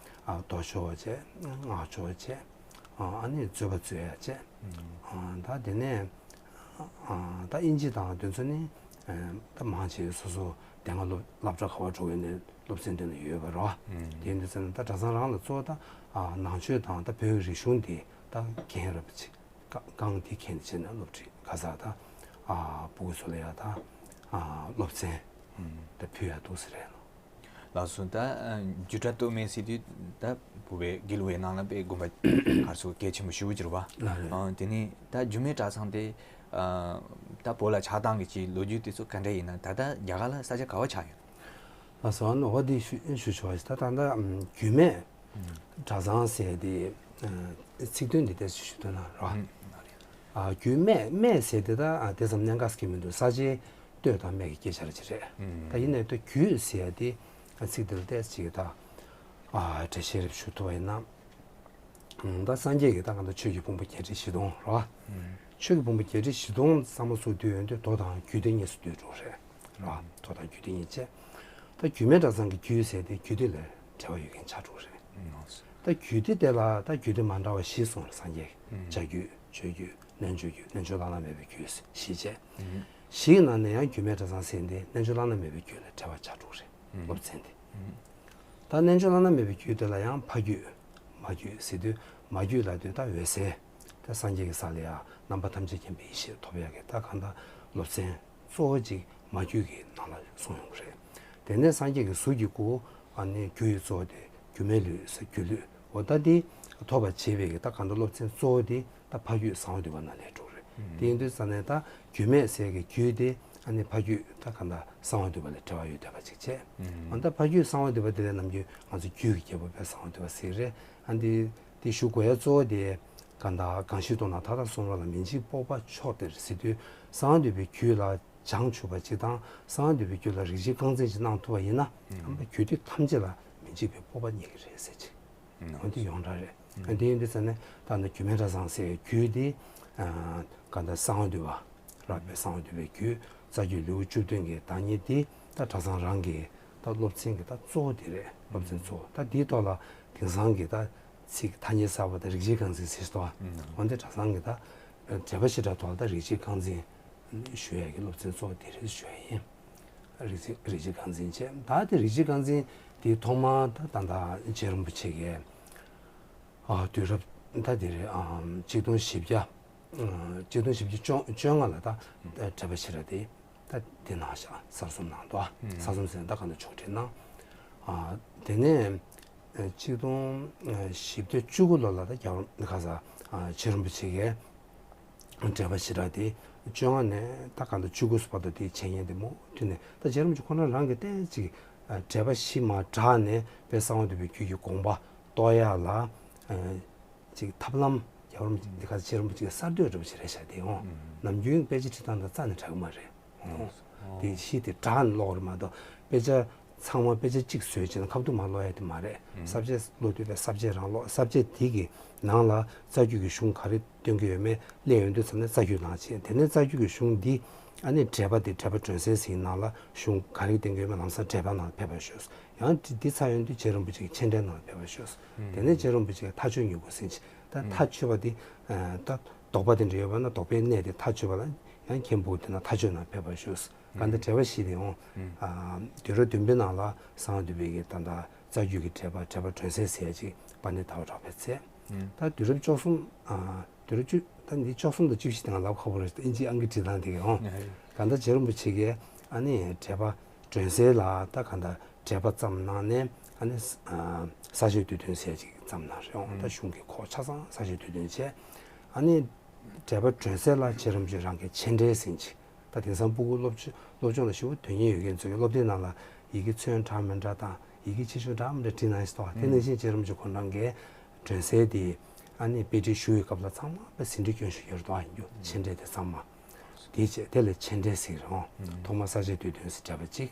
ཨ་མདོ་ཕྱོགས་བྱས། སྔགས་ཕྱོགས་བྱས། ཨ་ཨ་ནི་རྩོད་པ་རྩོད་ཡ་བྱས། ཨ་ད་དེ་ནས་ཨ་ད་དབྱིན་ཇི་དང་དེ་ཚོ་ནི་ཨ་ད་མང་ཆེ་སོ་སོ་དེ་སྔ་སློབ་སློབ་གྲྭ་ག་བར་འགྲོ་གི་ནས་སློབ་ཚན་དེ་ནས་ཡོད་པ་རེད་བ། དེ་འདི་ཚོ་ནི་ད་གྲྭ་ཚང་རང་ལ་གཙོ་བོ་ད་ཨ་ནང་ཆོས་དང་ད་བོད་ཀྱི་རིག་གཞུང་དེ་ད་རྒན་རབས་ཆེ། རྐང་རྐང་འདི་འཁྱེར་ནས་བྱས་ན་སློབ་ཁྲིད་ག་ས་ད་ཨ་ཕྲུ་གུ་ཚོ་ལ་ཡ་ད་ཨ་སློབ་ཚན་ད་ཕུལ་ཡ་འདུག་ཟེར་རེད་ལོ། ལགས་སོ། ད་ཨ་རྒྱུད་གྲྭ་སྟོད་སྨད་ཟེར་དུས་ད་བོད་པའི་དགེ་ལུགས་པའི་ནང་ལ་དཔེ་དགོན་པ་ག་ཚོད་གལ་ཆེན་པོ་ཞེ་པོ་ཅིག་རེད་བ། ལགས་རེད། ཨ་དེ་ནས་ད་རྒྱུད་སྨད་གྲྭ་ཚང་དེ་ཨ་ད་བོད་ལ་ཆགས་སྟངས་ཀྱི་ཅིག་ལོ་རྒྱུས་དེ་ཚོ་ག་འདྲ་ཡིན་ན། ད་ལྟ་རྒྱ་གར་ལ་ས་ཆ་ག་བ་ཆགས་ཡོད། ལགས་སོ། ཨ་ནི་འོ་དེ་ཞུ་ཞུ་ཆོག་པ་ཞིག་ད་ད་ལྟ་རྒྱུད་སྨད་གྲྭ་ཚང་ཟེར་དེ་ཚིག་དོན་འདི་ལྟར་ཞུ་དོན་ན་རོ། ཨ་རྒྱུད་སྨད་སྨད་ཟེར་དེ་ད་དེ་ཙམ་གནད་འགག་གི་མི་འདུག་ས་ཆའི་སྟོད་དང་སྨད་ཀྱི་སྐད་ཆ་རེ་ཅིག་རེད། ད་ཡིན་ནའི་ད་རྒྱུད་ཟེར་དེ་ཚིག་དེ་ལ་ཏོག་ཙམ་ཅིག་ད་འགྲེལ་བཤད་རེ་ཞུ་ཐུབ་པ་ཡིན་ན། ད་སངས་རྒྱས་ཀྱིས་ད་གང་ལྟར་ཆོས་ཀྱི་ཕུང་པོ་བརྒྱད་ཁྲི་བཞི་སྟོང་རོ། ཆོས་ཀྱི་ཕུང་པོ་བརྒྱད་ཁྲི་བཞི་སྟོང་གཙང་མ་བཟོ་དུས་ཡོང་དུས་མདོ་དང་རྒྱུད་སྡེ་གཉིས་སུ་འདུས་འགྲོ་རེད་རོ། མདོ་དང་རྒྱུད་སྡེ་གཉིས་བྱས། ད་རྒྱུད་སྨད་གྲྭ་ཚང་གི་རྒྱུད་ཟེར་དེ་རྒྱུད་སྡེ་ལ་འབྲེལ་བ་ཡོད་མཁན་ཆགས་འགྲོ་རེད། ད་རྒྱུད་སྡེ་དེ་ལ་ད་རྒྱུད་སྡེ་མ་འདྲ་བ་བཞི་གསུངས་རེད་སངས་རྒྱས་ཀྱིས། བྱ་རྒྱུད། སྤྱོད་རྒྱུད། རྣལ་འབྱོར་རྒྱུད། རྣལ་འབྱོར་བླ་ན་མེད་པའི་རྒྱུད་བཞི་བྱས། བཞིའི་ནང་ནས་ཡང་རྒྱུད་སྨད་གྲྭ་ཚང་ཟེར་དེ་རྣལ་འབྱོར་བླ་ན་མེད་པའི་རྒྱུད་ལ་འབྲེལ་བ་ཆགས་འགྲོ་རེད། སློབ་ཚན་དེ། ད་རྣལ་འབྱོར་བླ་ན་མེད་པའི་རྒྱུད་དེ་ལ་ཡང་ཕ་རྒྱུད། མ་རྒྱུད་ཟེར་དུས་མ་རྒྱུད་ལབ་དུས་ད་འོད་གསལ། ད་སངས་རྒྱས་ཀྱི་ས་ལ་ཡང་རྣམ་པ་ཐམས་ཅད་མཁྱེན་པའི་ཡེ་ཤེས་ཐོབ་ཡག་གི་ད་གང་ལྟར་སློབ་ཚན་གཙོ་བོ་གཅིག་མ་རྒྱུད་ཀྱི་ནང་ལ་གསུངས་ཡོང་གི་རེད། དེ་ནས་སངས་རྒྱས་ཀྱི་གཟུགས་ཀྱི་སྐུ། ཨ་ནི་རྒྱུ་ཡི་གཙོ་བོ་དེ་རྒྱུ་མེད་ལུས་ཟེར་སྒྱུ་ལུས། འོ་ད་དེ་ཐོབ་པར་བྱེད་པའི་གི་ད་གང་ལྟར་སློབ་ཚན་གཙོ་བོ་དེ་ད་ཕ་རྒྱུད་གསང་བ་འདུས་པ་ནང་ལས་འགྲོ་གི་རེད། དེ་ཡིན་དུས་ཙ་ནས་ད་རྒྱུད་སྨད་ཟེར་གི་རྒྱུད་དེ་ཨ་ནི་ཕ་རྒྱུད་ད་གང་ལྟར་གསང་བ་འདུས་པ་ལ་འབྲེལ་བ་ཡོད་བསྡད་པ་ཅིག་བྱས། ཨ་ད་ཕ་རྒྱུད་གསང་བ་འདུས་པ་དེ་ལས་ནམ་རྒྱུན་ང་ཚོ་རྒྱུད་ཀྱི་རྒྱལ་པོ་དཔལ་གསང་བ་འདུས་པ་ཟེར་གི་རེད། ཨ་འདི་དེ་ཞུ་དགོས་ཡ་གཙོ་བོ་དེ་གང་ལྟར་གང་ཞིག་རྟོགས་ན་མཐའ་དག་གསུང་རབ་ལ། མི་འཇིགས་སྤོབས་པ་མཆོག་སྟེར་ཟེར་དུས་གསང་བ་འདུས་པའི་རྒྱུད་ལ་བྱང་ཆུབ་པ་གཅིག་དང་གསང་བ་འདུས་པའི་རྒྱུད་ལ་རིགས་ཀྱི་རྐང་འཛིན་གཅིག་གནང་ཐུབ་པ་ཡིན་ན། ཨ་ནི་རྒྱུད་སྡེ་ཐམས་ཅད་ལ་མི་འཇིགས་པའི་སྤོབས་པ་རྙེད་ཀྱི་རེད་ཟེར་ཅིག་འོན་ཏེ་ཡོངས་གྲགས་རེད། ཨ་དེ་ཡིན་དུས་ཙ་ནས་ད་ནི་རྒྱུད་སྨད་གྲྭ་ཚང་ཟེར་བའི་རྒྱུད་དེ་གང་ལྟར་གསང་བ་འདུས་པ་རབ་པའི་གསང་བ་འདུས་པའི་རྒྱུད། རྩ་རྒྱུད་ལེའུ་བཅུ་བདུན་གྱི་བདག་ཉིད་དེ་ད་གྲྭ་ཚང་རང་གི་ད་སློབ་ཚན་གྱི་ད་གཙོ་བོ་དེ་རེད། སློབ་ཚན་གཙོ་བོ་ད་དེའི་ཐོག་ལ་དེང་སང་གི་ད་ཚིག་ཐ་སྙད་གསར་པ་ད་རིག་བྱེད་རྐང་འཛིན་ཟེར་ཏོ། འོན་ཏེ་གྲྭ་ཚང་གི་ད་འགྲེལ་པ་བཤད་གྲྭ་ཐོག་ལ་ད་རིག་བྱེད་རྐང་འཛིན་ཞུ་ཡ་གི་སློབ་ཚན་གཙོ་བོ་དེ་རེད་ཞུ་ཡ་ཡིན། རིག་བྱེད་རིག་བྱེད་རྐང་འཛིན་བྱས། ད་དེ་རིག་བྱེད་རྐང་འཛིན་དེ་ཐོག་མར་ད་ད་ད་རྗེ་རིན་པོ་ཆེ་གིས་ཨ་དུས་རབས་ད་དེ་རེད། ཨ་ཆིག་སྟོང་བཞི་བརྒྱ་ཨ་ཆིག་སྟོང་བཞི་བརྒྱ་བཅོ་བཅོ་ལྔ་ལ་ད་འགྲེལ་པ་བཤད་གྲྭ་དེ་ད་དེ་གནང་ཤག་གསར་རྩོམ་གནང་འདུག་གསར་རྩོམ་ཟེར་ན་ད་ག་ནས་ཕྱོགས་སྒྲིག་གནང་། ཨ་དེ་ནས་ཨ་ཆིག་སྟོང་བཞི་བརྒྱ་བཅུ་དགུ་ལོ་ལ་ད་རྒྱལ་བ་ཁ་ས་ཨ་རྗེ་རིན་པོ་ཆེ་གིས་འགྲེལ་པ་བཤད་གྲྭ་དེ་བཅོ་ལྔ་ནས་ད་ག་ལ་བཅུ་དགུ་བར་དུ་དེ་འཆད་ཉན་དེ་མུ་མཐུད་ནས་ད་རྗེ་རིན་པོ་ཆེ་ཁོ་ན་རང་གིས་ཏོག་ཙམ་ཅིག་འགྲེལ་པ་བཞི་མར་དྲངས་ནས་དཔལ་གསང་བ་འདུས་པའི་རྒྱུད་ཀྱི་དགོངས་པ་རྟོགས་ཡ་ལ་ཅིག་ཐབས་ལམ་རྒྱལ་བ་རིན་པོ་ཆེ་འདི་ག་རྗེ་རིན་པོ་ཆེ་གསར་གཏོད་འདྲ་པོ་ཞིག་རེད་ཤག་དེ་ཡང་ནམ་རྒྱུན་དཔེ་ཆ་ཁྲིད་སྟངས་དང་རྩ་ནས་འདྲ་གི་མ་རེད། དེ་གཞི་དེ་དྲངས་ནས་ཀློག་རེད་མ་གཏོགས་དཔེ་ཆ་ཚང་མ་དཔེ་ཆ་གཅིག་བཟོས་བྱས་ན་ཁ་ཐུག་མར་ཀློག་ཡ་དེ་མ་རེད། ས་བཅད་ཀློག་དུས་དཔེ་ས་བཅད་རང་ཀློག་ས་བཅད་དེ་གི་ནང་ལ་རྩ་རྒྱུད་ཀྱི་གཞུང་ག་རེ་སྟོན་གྱི་ཡོད་མེད་སླེབས་ཡོང་དུས་ཙམ་ནས་རྩ་རྒྱུད་ནང་ཕྱིན། དེ་ནས་རྩ་རྒྱུད་ཀྱི་གཞུང་འདི་ཨ་ནི་འགྲེལ་པ་དེ་འགྲེལ་པ་སྒྲོན་གསལ་ཟེར་ནང་ལ་གཞུང་ག་རེ་སྟོན་གྱི་ཡོད་མེད་ལམ་སང་འགྲེལ་པ་ནང་ཕེབས་པར་ཤོག་ཡང་འདི་འདི་ཚར་ཡོང་དུས་རྗེ་རིན་པོ་ཆེ་གི་མཆན་འགྲེལ་ནང་ཕེབས་པར་ཤོག་དེ་ནས་རྗེ་རིན་པོ་ཆེ་གི་མཐའ་དཔྱོད་སྙིང་པོ་ཟེར་ཅིག་ད་མཐའ་དཔྱོད་པ་དེ་ད་དོགས་པ་དེ་འདྲ་ཡོད་པ་ན་དོགས་པའི་གནས་དེ་མཐའ་དཔྱོད་པ་ལ་ཡང་མཁན་པོ་དེ་ན་མཐའ་དཔྱོད་ནང་ཕེབས་པར་ཤོག་ག་འདི་འགྲེལ་པ་བཞི་དེ་ཡང་དུས་རབས་བདུན་པའི་ནང་ལ་གསང་བ་འདུས་པའི་གི་ད་ད་རྩ་རྒྱུད་ཀྱི་འགྲེལ་པ་འགྲེལ་པ་སྒྲོན་གསལ་ཟེར་ཡ་ཅིག་དཔལ་ལྡན་ཟླ་བ་གྲགས་པས་མཛད། ད་དུས་རབས་བཅུ་གསུམ་དུས་རབས་བཅུ་ད་འདི་བཅུ་གསུམ་དང་བཅུ་བཞི་དེ་ང་ལབ་ཁག་པོ་རེད། ཨིན་ཇི་ཨང་ཀི་བྲིས་སྟངས་དེ་གི་ཡང་ག་འདི་རྗེ་རིན་པོ་ཆེ་གིས་ཨ་ནི་འགྲེལ་པ་སྒྲོན་གསལ་ལ་ད་ག་འདི་འགྲེལ་པ་བརྩམས་གནང་ནས་ ཨ་ནི་ས་ཨ་ས་གཞིའི་དུས་སྟོན་ཟེར་ཅིག་བརྩམས་གནང་རེད། འོང་ད་གཞུང་གི་ཁོག་ཆ་ཚང་ས་གཞིའི་དུས་སྟོན་བྱས། ཨ་ནི་འགྲེལ་པ་སྒྲོན་གསལ་ལ་རྗེ་རིན་པོ་ཆེ་རང་གི་མཆན་འགྲེལ་ཟིན་ཅིག་ད་དེང་སང་སྤུ་གུ་སློབ་སློབ་སྦྱོང་ལ་ཞེ་པོ་དོན་གཉེར་ཡོད་མཁན་ཚོ་གི་སློབ་དེབ་ནང་ལ་ཡི་གེ་ཚོན་འདྲ་མི་འདྲ་དང་ཡི་གེ་ཆེ་ཆུང་འདྲ་མི་འདྲ་བྲིས་གནང་ཡོད་ས་དེ་ནང་བཞིན་རྗེ་རིན་པོ་ཆེ་ཁོང་རང་གིས་སྒྲོན་གསལ་དེ་ཨ་ནི་དཔེ་ཁྲིད་ཞུ་བའི་སྐབས་ལ་ཚང་མ་དཔེ་ཟིན་བྲིས་སྐྱོན་ཞུ་ཡོད་རེད་དོ། ཨ་ཡིན་རྒྱུ་མཆན་འགྲེལ་དེ་ཚང་མ། དེའི་རྗེས་དེ་ལ་མཆན་འགྲེལ་ཟེར་རོ། ཐོག་མར་ས་གཞིའི་དུས་སྟོན་ཟེར་འགྲེལ་པ་གཅིག་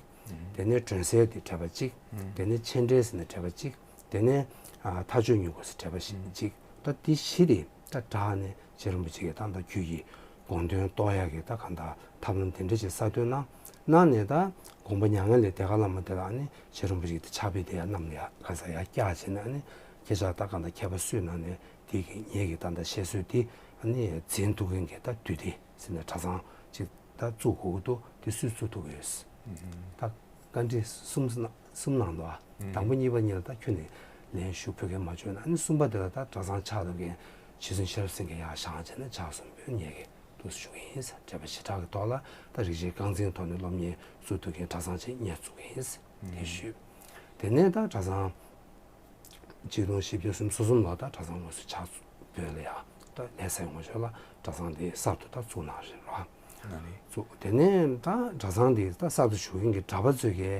དེ་ནས་སྒྲོན་གསལ་དེ་འགྲེལ་པ་གཅིག་དེ་ནས་མཆན་འགྲེལ་ཟེར་ནས་འགྲེལ་པ་གཅིག་དེ་ནས་ཨ་མཐའ་དཔྱོད་མྱུ་གུ་ཟེར་འགྲེལ་པ་གཅིག་ད་འདི་བཞི་དེ་ད་དྲངས་ནས་རྗེ་རིན་པོ་ཆེ་གིས་ད་ལྟ་རྒྱུད་ཀྱི་དགོངས་དོན་རྟོགས་ཡག་གི་ད་གང་ལྟར་ཐབས་ལམ་དེ་འདྲ་ཞིག་གསར་གཏོད་གནང་གནང་ནས། ད་དགོངས་པ་མྱ་ངན་ལས་འདས་ཁ་ལ་མ་དེ་ལ་ཨ་ནི་རྗེ་རིན་པོ་ཆེ་གིས་ད་ཕྱག་དཔེ་དེ་ཡང་བསྣམས་ནས་ཡ་ག་ས་ཡར་བཀྱགས་བྱས་ནས། ཨ་ནི་ཁྱེད་ཅག་ད་གང་ལྟར་མཁས་པ་སུས་གནང་ནས་དེ་གི་ངེད་ཀྱི་ད་ལྟ་བཤད་སྲོལ་དེ་ཨ་ནི་འཛིན་ཐུབ་མཁན་གྱི་ད་དུས་དེ་ཟེར་ནས་གྲྭ་ཚང་ཅིག་ད་བཙུགས་དགོས་ཀྱི་འདུག་དེ་སུས་བཙུགས་ཐུབ་ཀྱི་ཡོད། ད་བཀའ་འདྲི་གསུམ་གསུམ་གནང་འདུག་ཨ་དང་པོ་གཉིས་པ་གཉིས་ལ་ད་ཁྱོན་ནས་ལན་ཞུ་ཕོད་མཁན་མ་བྱུང་ན། ཨ་ནི་གསུམ་པ་དེ་ལ་ད་གྲྭ་ཚང་ཕྱག་ལེན་མཁན་རྗེ་བཙུན་ཤེས་རབ་སེང་གེ་ཡར་བཞེངས་བྱས་ནས་ཕྱག་གསུམ་པོས་ངེད་ཀྱིས་འདུག་སེ་ཞུ་གི་ཡིན་ཟེར། འགྲེལ་པ་བྱེ་བྲག་གི་ཐོག་ལ་ད་རིག་བྱེད་རྐང་འཛིན་ཐོག་ནས་སློབ་གཉེར་བཙུགས་ཐུབ་མཁན་གྲྭ་ཚང་ཅིག་ངེད་བཙུགས་གི་ཡིན་ཟེར་དེ་ཞུས། དེ་ནས་ད་གྲྭ་ཚང་ཆིག་སྟོང་བཞི་བརྒྱ་སུམ་ཅུ་སོ་གསུམ་ལོར་ད་གྲྭ་ཚང་དངོས་སུ་ཕྱག་བོད་ལ་ཡ་ད་ལྷ་སའི་ངོས་ཕྱོགས་ལ་གྲྭ་ཚང་དེ་གསར་དུ་ད་བཙུགས་གནང་རེད་ར། ཨ་ནི་བཙུགས། དེ་ནས་ད་གྲྭ་ཚང་དེ་ད་གསར་དུ་ཞུགས་མཁན་གྱི་གྲྭ་པ་ཚོས་ཀྱི་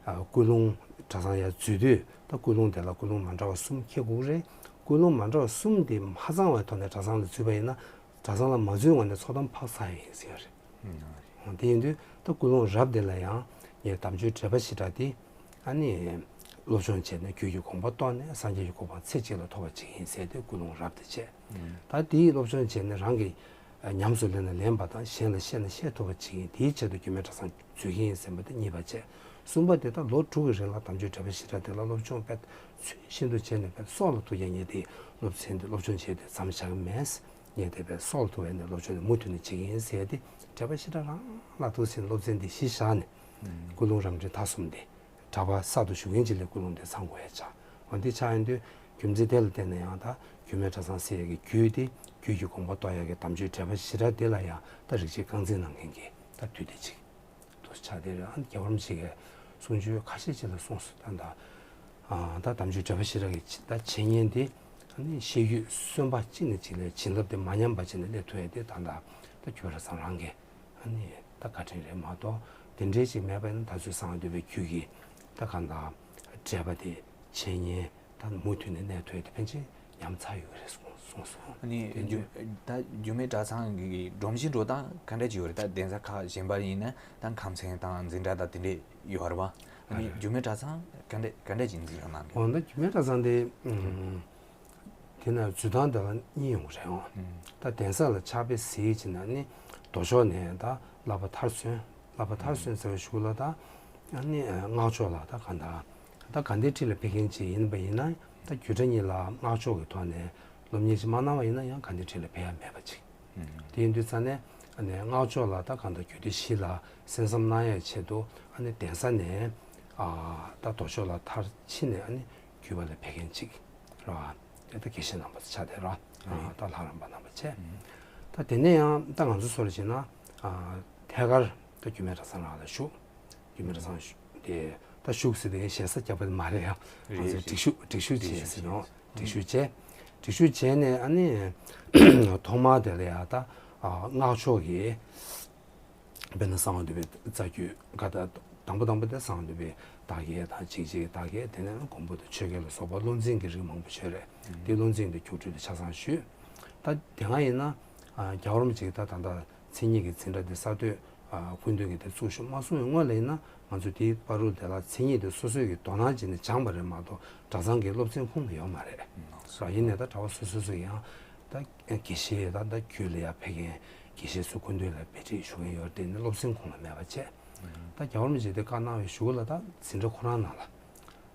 ཨ་ཀུན་སློང་གྲྭ་ཚང་ཡར་འཛུལ་དུས་ད་ཀུན་སློང་དེ་ལ་ཀུན་སློང་མ་འདྲ་བ་གསུམ་འཁྱེར་དགོས་རེད། ཀུན་སློང་མ་འདྲ་བ་གསུམ་དེ་མ་ཚང་བའི་ཐོག་ནས་གྲྭ་ཚང་ལ་འཛུལ་བ་ཡིན་ན་གྲྭ་ཚང་ལ་མ་འཛུལ་སྔོན་ནས་ཚོགས་གཏམ་ཕར་ཚར་ཡིན་ཟེར་བ་རེད། འོ་དེ་ཡིན་དུས་ད་ཀུན་སློང་རབ་དེ་ལ་ཡང་ངས་དམ་ཆོས་འགྲེལ་པ་བཞི་སྒྲ་དེ་ཨ་ནི་སློབ་སྦྱོང་བྱས་ནས་རྒྱུད་ཀྱི་དགོངས་པ་རྟོགས་ནས་སངས་རྒྱས་ཀྱི་གོ་འཕང་ཚེ་གཅིག་ལ་ཐོབ་པ་ཅིག་ཡིན་ཟེར་ཏེ་ཀུན་སློང་རབ་དེ་བྱས། ད་དེའི་སློབ་སྦྱོང་བྱས་ནས་རང་གིས་ཉམས་སུ་ལེན་ན་ལེན་པ་དང་གཞན་ལ་བཤད་ན་བཤད་ཐུབ་པ་ཅིག་ཡིན། དེའི་ཆེད་དུ་རྒྱུད་སྨད་གྲྭ་ཚང་འཛུལ་གྱི་ཡིན་ཟེར་བ་དེ་གཉིས་པ་བྱས། གསུམ་པ་དེ་ད་ལོ་དྲུག་གི་རིང་ལ་དམ་ཆོས་འགྲེལ་པ་བཞི་སྒྲ་དེ་ལ་སློབ་སྦྱོང་དཔེ་ཚུལ་ཤིན་ཏུ་བྱས་ནས་དཔེ་སྲོག་ལ་ཐུག་ཡ་ངས་དེ་སློབ་ཚན་དེ་སློབ་སྦྱོང་བྱས་ཏེ་མཚམས་བཞག་གི་མེད། ངས་དེ་བས་སྲོག་ལ་ཐུག་པའི་ནས་སློབ་སྦྱོང་དེ་མུ་མཐུད་ནས་བྱེད་ཀྱི་ཡིན་ཟེར་ཏེ་འགྲེལ་པ་བཞི་སྒྲ་རང་ལ་ཐུག་ཟིན་སློབ་ཚན་དེ་གཞི་བཞག་ནས་ཀུན་སློང་རབ་འབྲིང་མཐའ་གསུམ་དེ་གྲྭ་པ་གསར་དུ་ཞུགས་མཁན་ཅིག་ལ་ཀུན་སློང་དེ་ཚང་དགོས་ཡ་ཆགས། འོ་འདི་ཆགས་ཡོང་དུས་རྒྱུ་མཚན་དེ་ལ་བརྟེན་ནས་ཡང་ད་རྒྱུད་སྨད་གྲྭ་ཚང་ཟེར་ཡ་གི་རྒྱུད་དེ་རྒྱུད་ཀྱི་དགོངས་པ་རྟོགས་ཡ་གི་དམ་ཆོས་འགྲེལ་པ་བཞི་སྒྲ་དེ་ལ་ཡང་ད་རིག་བྱེད་རྐང་འཛིན་གནང་མཁན་གྱི་ད་དུས་དེ་ཅིག་འདུག་ཆགས་དེ་རེད། ཨ་ནི་རྒྱལ་བ་རིན་པོ་ཆེ་གིས་གསུང་ཆོས་ཁ་ཤས་ཅིག་ལ་གསུངས་སོང་། ད་ད་ཨ་ད་དམ་ཆོས་འགྲེལ་པ་བཞི་སྒྲ་གི་ད་འཆད་ཉན་དེ་ཨ་ནི་ཤེས་རྒྱུད་སོན་པ་གཅིག་ནས་གཅིག་ལ་བྱིན་རླབས་དེ་མ་ཉམས་པ་བྱས་ནས་སླེབས་ཐུབ་ཡ་དེ་ད་ད་ད་རྒྱུད་པ་ར་ཚང་རང་གི་ཨ་ནི་ད་བཀའ་དྲིན་རེད་མ་གཏོགས་དེ་འདྲའི་ཅིག་མེད་པ་ཡིན་ན་ད་ཚོད་གསང་བ་འདུས་པའི་རྒྱུད་ཀྱི་ད་གང་ལྟར་འགྲེལ་པ་དེ་འཆད་ཉན་ད་མུ་མཐུད་ནས་གནས་ཐུབ་ཡ་དེ་ཕན་ཆད་ཉམས་ཚར་ཡོད་ཀྱི་རེད་གསུངས་གསུངས་སོང་། ཨ་ནི་དེ་རྒྱུ་ད་རྒྱུད་སྨད་གྲྭ་ཚང་གི་སྒྲོམ་གཞི་འགྲོ་སྟངས་ག་འདྲ་ཅིག་ཡོད་རེད། ད་གདན་ས་ཁག་གཞན་པ་ཡིན་ན་ད་ཁམས་ཚན་དང་འཛིན་གྲྭ་དང་དེ་འདྲས་ཡོད་རེད་བ། ཨ་ནི་རྒྱུད་སྨད་གྲྭ་ཚང་ག་འདྲ་ག་འདྲ་ཅིག་འཛིན་སྐྱོང་གནང་གི། འོ་ན་རྒྱུད་སྨད་གྲྭ་ཚང་དེ་ཨུམ། དེ་ན་འཛུལ་སྟངས་དེ་ལ་གཉིས་ཡོང་གི་རེད་འོང་། ད་གདན་ས་ལ་ཕྱག་དཔེ་གཟིགས་བྱས་ན་ནི་མདོ་ཕྱོགས་ནས་ད་བསླབ་པ་མཐར་སོན་བསླབ་པ་མཐར་སོན་ཟེར་བའི་གཞུག་ལ་ད་ཨ་ནི་སྔགས་ཕྱོགས་ལ་ད་ག་འདྲ་ད་དགའ་ལྡན་ཁྲི་ལ་ཕེབས་མཁན་ཅིག་ཡིན་པ་ཡིན་ན་ད་རྒྱུད་གྲྭ་གཉིས་ལ་སྔགས་ཕྱོགས་ཀྱི་ཐོག་ནས་སློབ་གཉེར་ཅིག་མ་གནང་བ་ཡིན་ན་ཡང་དགའ་ལྡན་ཁྲི་ལ་ཕེབས་ཡ་མེད་པ་ཅིག་དེ་ཡིན་དུས་ཙང་ནས་ཨ་ནི་སྔགས་ཕྱོགས་ལ་ད་གང་ལྟར་རྒྱུད་སྡེ་བཞི་ལ་གསན་བསམ་གནང་ཡའི་ཆེད་དུ་ཨ་ནི་གདན་ས་ནས་ཨ་ད་མདོ་ཕྱོགས་ལ་མཐར་ཕྱིན་ནས་ཨ་ནི་རྒྱུད་པ་ལ་ཕེབས་མཁན་གཅིག་རེད་བ། དེ་ད་དགེ་བཤེས་རྣམ་པ་ཆགས་བསྡད་རེད་བ། ཨ་ད་ལྷ་རམས་པ་རྣམ་པ་བྱས། ད་དེ་ནས་ཡང་ད་ང་ཚོ་ཚོར་བྱས་ན་ཨ་ཐད་ཀར་ད་རྒྱུད་སྨད་གྲྭ་ཚང་རང་ལ་ཞུགས། རྒྱུད་སྨད་གྲྭ་ཚང་ཞུ་དེ་ད་ཞུགས་ཟེར་དེ་ཞེ་ས་རྒྱག་པ་མ་རེད་ཡ། ང་ཚོས་སྒྲིག་ཞུགས་སྒྲིག་ཞུགས་བྱས་ཟེར་ནོ། སྒྲིག་ཞུགས་བྱས། སྒྲིག་ཞུགས་བྱས་ནས་ཨ་ནི་ཐོག་མར་དེ་ལ་ཡ་ད་ཨ་སྔགས་ཕྱོགས་ཀྱི་དཔེར་ན་གསང་བ་འདུས་པའི་རྩ་རྒྱུད་ག་ད་དང་པོ་དང་པོ་དེ་གསང་བ་འདུས་པའི་བདག་བསྐྱེད་དང་འཇིགས་བྱེད་ཀྱི་བདག་བསྐྱེད་དེ་ནས་མགོན་པོ་དང་ཆོས་རྒྱལ་ལ་སོགས་པ་བློ་འཛིན་གྱི་རིགས་མང་པོ་ཡོད་རེད། དེ་བློ་འཛིན་དེ་རྒྱུགས་སྤྲོད་དེ་ཆ་ཚང་ཞུས། ད་དེ་སྔ་ཡིན་ན་རྒྱལ་བ་རིན་པོ་ཆེ་གིས་ད་ད་ལྟ་མཚན་ཉིད་ཀྱི་འཛིན་གྲྭ་འདི་གསར་གཏོད་སྐུ་མདུན་གྱིས་དེ་བཙུགས་ཞུ་མ་གསུངས་པའི་སྔོན་ལ་ཡིན་ན་ང་ཚོ་དེའི་བར་དུ་དེ་ལ་མཚན་ཉིད་དེ་སོ་སོས་ཀྱི་དོ་སྣང་བྱས་ནས་སྦྱངས་པ་རེད་མ་གཏོགས་གྲྭ་ཚང་གི་སློབ་ཚན་ཁོངས་ལ་ཡོད་མ་རེད། ཡིན་ནའི་ད་གྲྭ་པ་སོ་སོ་སོ་ཡང་ད་དགེ་བཤེས་ད་ད་རྒྱུད་ལ་ཡ་ཕེབས་མཁན་དགེ་བཤེས་ཚོ་སྐུ་མདུན་ལ་དཔེ་ཁྲིད་ཞུ་མཁན་ཡོད་རེད་དེ་ནི་སློབ་ཚན་ཁོངས་ལ་མེད་པ་བྱས། ད་རྒྱལ་བ་རིན་པོ་ཆེས་དེ་བཀའ་གནང་བའི་གཞུག་ལ་ད་འཛིན་གྲྭ་ཁོ་རང་ནང་ལ་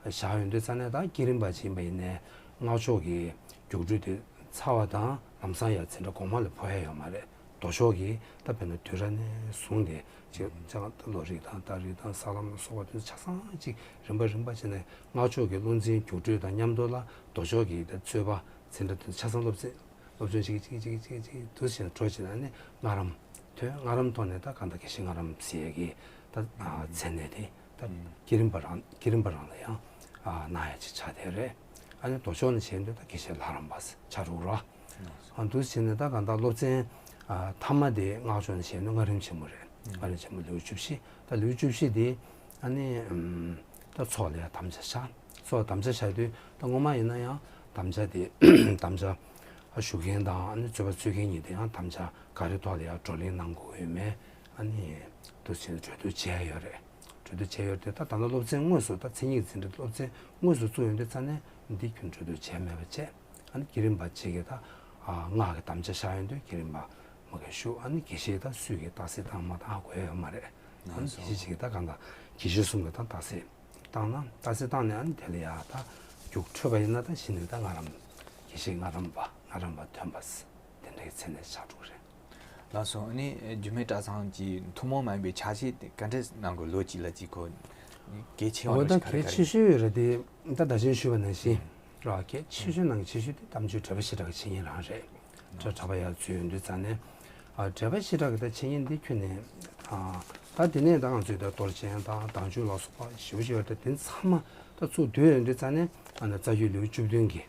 བཞག་ཡོང་དུས་ཙ་ནས་ད་བསྐྱེད་རིམ་པ་ཅིག་ཡིན་པ་ཡིན་ནའི་སྔགས་ཕྱོགས་ཀྱི་རྒྱུགས་སྤྲོད་དེ་ཚར་བ་དང་ལམ་སང་ཡང་འཛིན་གྲྭ་གོང་མ་ལ་འཕོ་ཡ་ཡོད་མ་རེད། མདོ་ཕྱོགས་ཀྱི་ད་དཔེར་ན་བསྡུས་གྲྭ་ནས་བཟུང་སྟེ་ཅིག་ལྕགས་ལོ་རིགས་དང་རྟ་རིགས་དང་ས་ལམ་ལ་སོགས་པ་དེ་ཚོ་ཆ་ཚང་ཅིག་རིམ་པ་རིམ་པ་བྱས་ནས་སྔགས་ཕྱོགས་ཀྱི་བློ་འཛིན་རྒྱུགས་སྤྲོད་དང་མཉམ་དུ་ལ་མདོ་ཕྱོགས་ཀྱི་ད་རྩོད་པ་འཛིན་གྲྭ་དེ་ཚོ་ཆ་ཚང་སློབ་ཚན་སློབ་སྦྱོང་ཅིག་ཅིག་ཅིག་ཅིག་ཅིག་དུ་བྱས་ནས་འགྲོ་བྱས་ནས་ནི་སྔགས་རམས་ཐོན། སྔགས་རམས་ཐོག་ནས་ད་གང་ལྟར་དགེ་བཤེས་སྔགས་རམས་ཟེར་ཡས་ཀྱི་ད་མཚན་གནས་དེ་ད་བསྐྱེད་རིམ་པ་རང་བསྐྱེད་རིམ་པ་རང་ལ་ཡང་ གནང་ཡ་ཅིག་ཆགས་བསྡད་རེད། ཨ་ནི་མདོ་ཕྱོགས་ནས་བྱས་དུས་ད་དགེ་བཤེས་ལྷ་རམས་པ་ཆགས་འགྲོ་ར། ཨ་འདུག་བྱས་ནས་ད་གང་ལྟར་སློབ་ཚན་ཨ་མཐའ་མ་དེ་སྔགས་ཕྱོགས་ནས་བྱས་ན་ལྔ་རིམ་ཆེན་མོ་རེད། ལྔ་རིམ་ཆེན་མོ་ལེའུ་བཅུ་བཞི། ད་ལེའུ་བཅུ་བཞི་དེ་ཨ་ནི་ཨམ་ད་ཚོགས་ལ་ཡང་དམ་བཅའ་བཞག་ཚོགས་དམ་བཅའ་བཞག་དུས་ད་སྔོན་མ་ཡིན་ན་ཡང་དམ་བཅའ་དེ་དམ་བཅའ་ཨ་ཞུ་མཁན་དང་ཨ་ནི་རྩོད་པ་རྩོད་མཁན་གཉིས་དེ་ཡང་དམ་བཅའ་ག་རེ་ཐོག་ལ་ཡང་བགྲོ་གླེང་གནང་དགོས་ཡོད་མེད་ཨ་ནི་འདུག་བྱས་ནས་གྲོས་བསྡུར་བྱས་ཡོད་རེད། གྲོས་བསྡུར་བྱས་ཡོད་དེ་ད་ད་ལྟ་སློབ་ཚན་དངོས་སུ་ད་མཚན་ཉིད་འཛིན་གྲྭ་སློབ་ཚན་དངོས་སུ་བཙུགས་ཡོང་དུས་ཙང་ནས་འདི་ཁྱོན་གྲོས་བསྡུར་བྱས་མེད་པ་བྱས། ཨ་ནི་བསྐྱེད་རིམ་པ་གཅིག་གིས་ད་ཨ་སྔགས་ཀྱི་དམ་བཅའ་བཞག་ཡོང་དུས་བསྐྱེད་རིམ་པ་མ་གི་ཞུ། ཨ་ནི་དགེ་བཤེས་ད་སུས་ཀྱིས་རྟགས་གསལ་བཏང་མ་བཏང་ཨ་དགོས་ཡོད་མ་རེད། ཨ་ནི་དགེ་བཤེས་གཅིག་གིས་ད་གང་ལྟར་དགེ་བཤེས་གསུམ་གྱིས་ད་རྟགས་གསལ་བཏང་ན་རྟགས་གསལ་བཏང་ནས་ཨ་ནི་དེ་ལ་ཡ་ད་རྒྱུགས་འཕྲོད་པ་ཡིན་ན་ད་གཞི་ནས་ད་སྔགས་རམས་དགེ་བཤེས་སྔགས་རམས་པ་སྔགས་རམས་པ་ཐོན་པ་དེ་འདྲའི་མཚན་གནས་ཆགས་འགྲོ་གི་རེད། ལགས་སོ། ཨ་ནི་འགྱུར་མེད་གྲྭ་ཚང་གི་ཐུན་མོང་མ་ཡིན་པའི་ཕྱག་བཞེས་དེ་ག་འདྲས་གནང་དགོས། ལོ་གཅིག་ལ་གཅིག་གོ་གལ་ཆེ་བ་འོ་ད་གལ་ཆེ་ཤོས་ཡོད་རེད་དེ། ད་ད་ཆེན་ཞུས་པ་ནང་བཞིན་ར་གལ་ཆེ་ཤོས་ནང་གི་ཆེ་ཤོས་དེ་དམ་ཆོས་འགྲེལ་པ་བཤད་གྲྭ་གི་འཆད་ཉན་རང་རེད། གྲྭ་གྲྭ་པ་ཡར་འཛུལ་ཡོང་དུས་ཙང་ནས་ཨ་འགྲེལ་པ་བཤད་གྲྭ་གི་ད་འཆད་ཉན་འདི་ཁྱོན་ནས་ཨ་ད་དེ་ནས་ད་ང་ཚོས་ད་གཏོར་ཆེན་དང་དྭངས་བཅུད་ལ་སོགས་པ་ཞེ་པོ་ཞིག་ཡོད་རེད། དེ་ཚང་མ་ད་ཚུར་བསྡུས་ཡོང་དུས་ཙང་ནས་ཨ་ནི་རྩ་རྒྱུད་ལེའུ་བཅུ་བདུན་གྱི་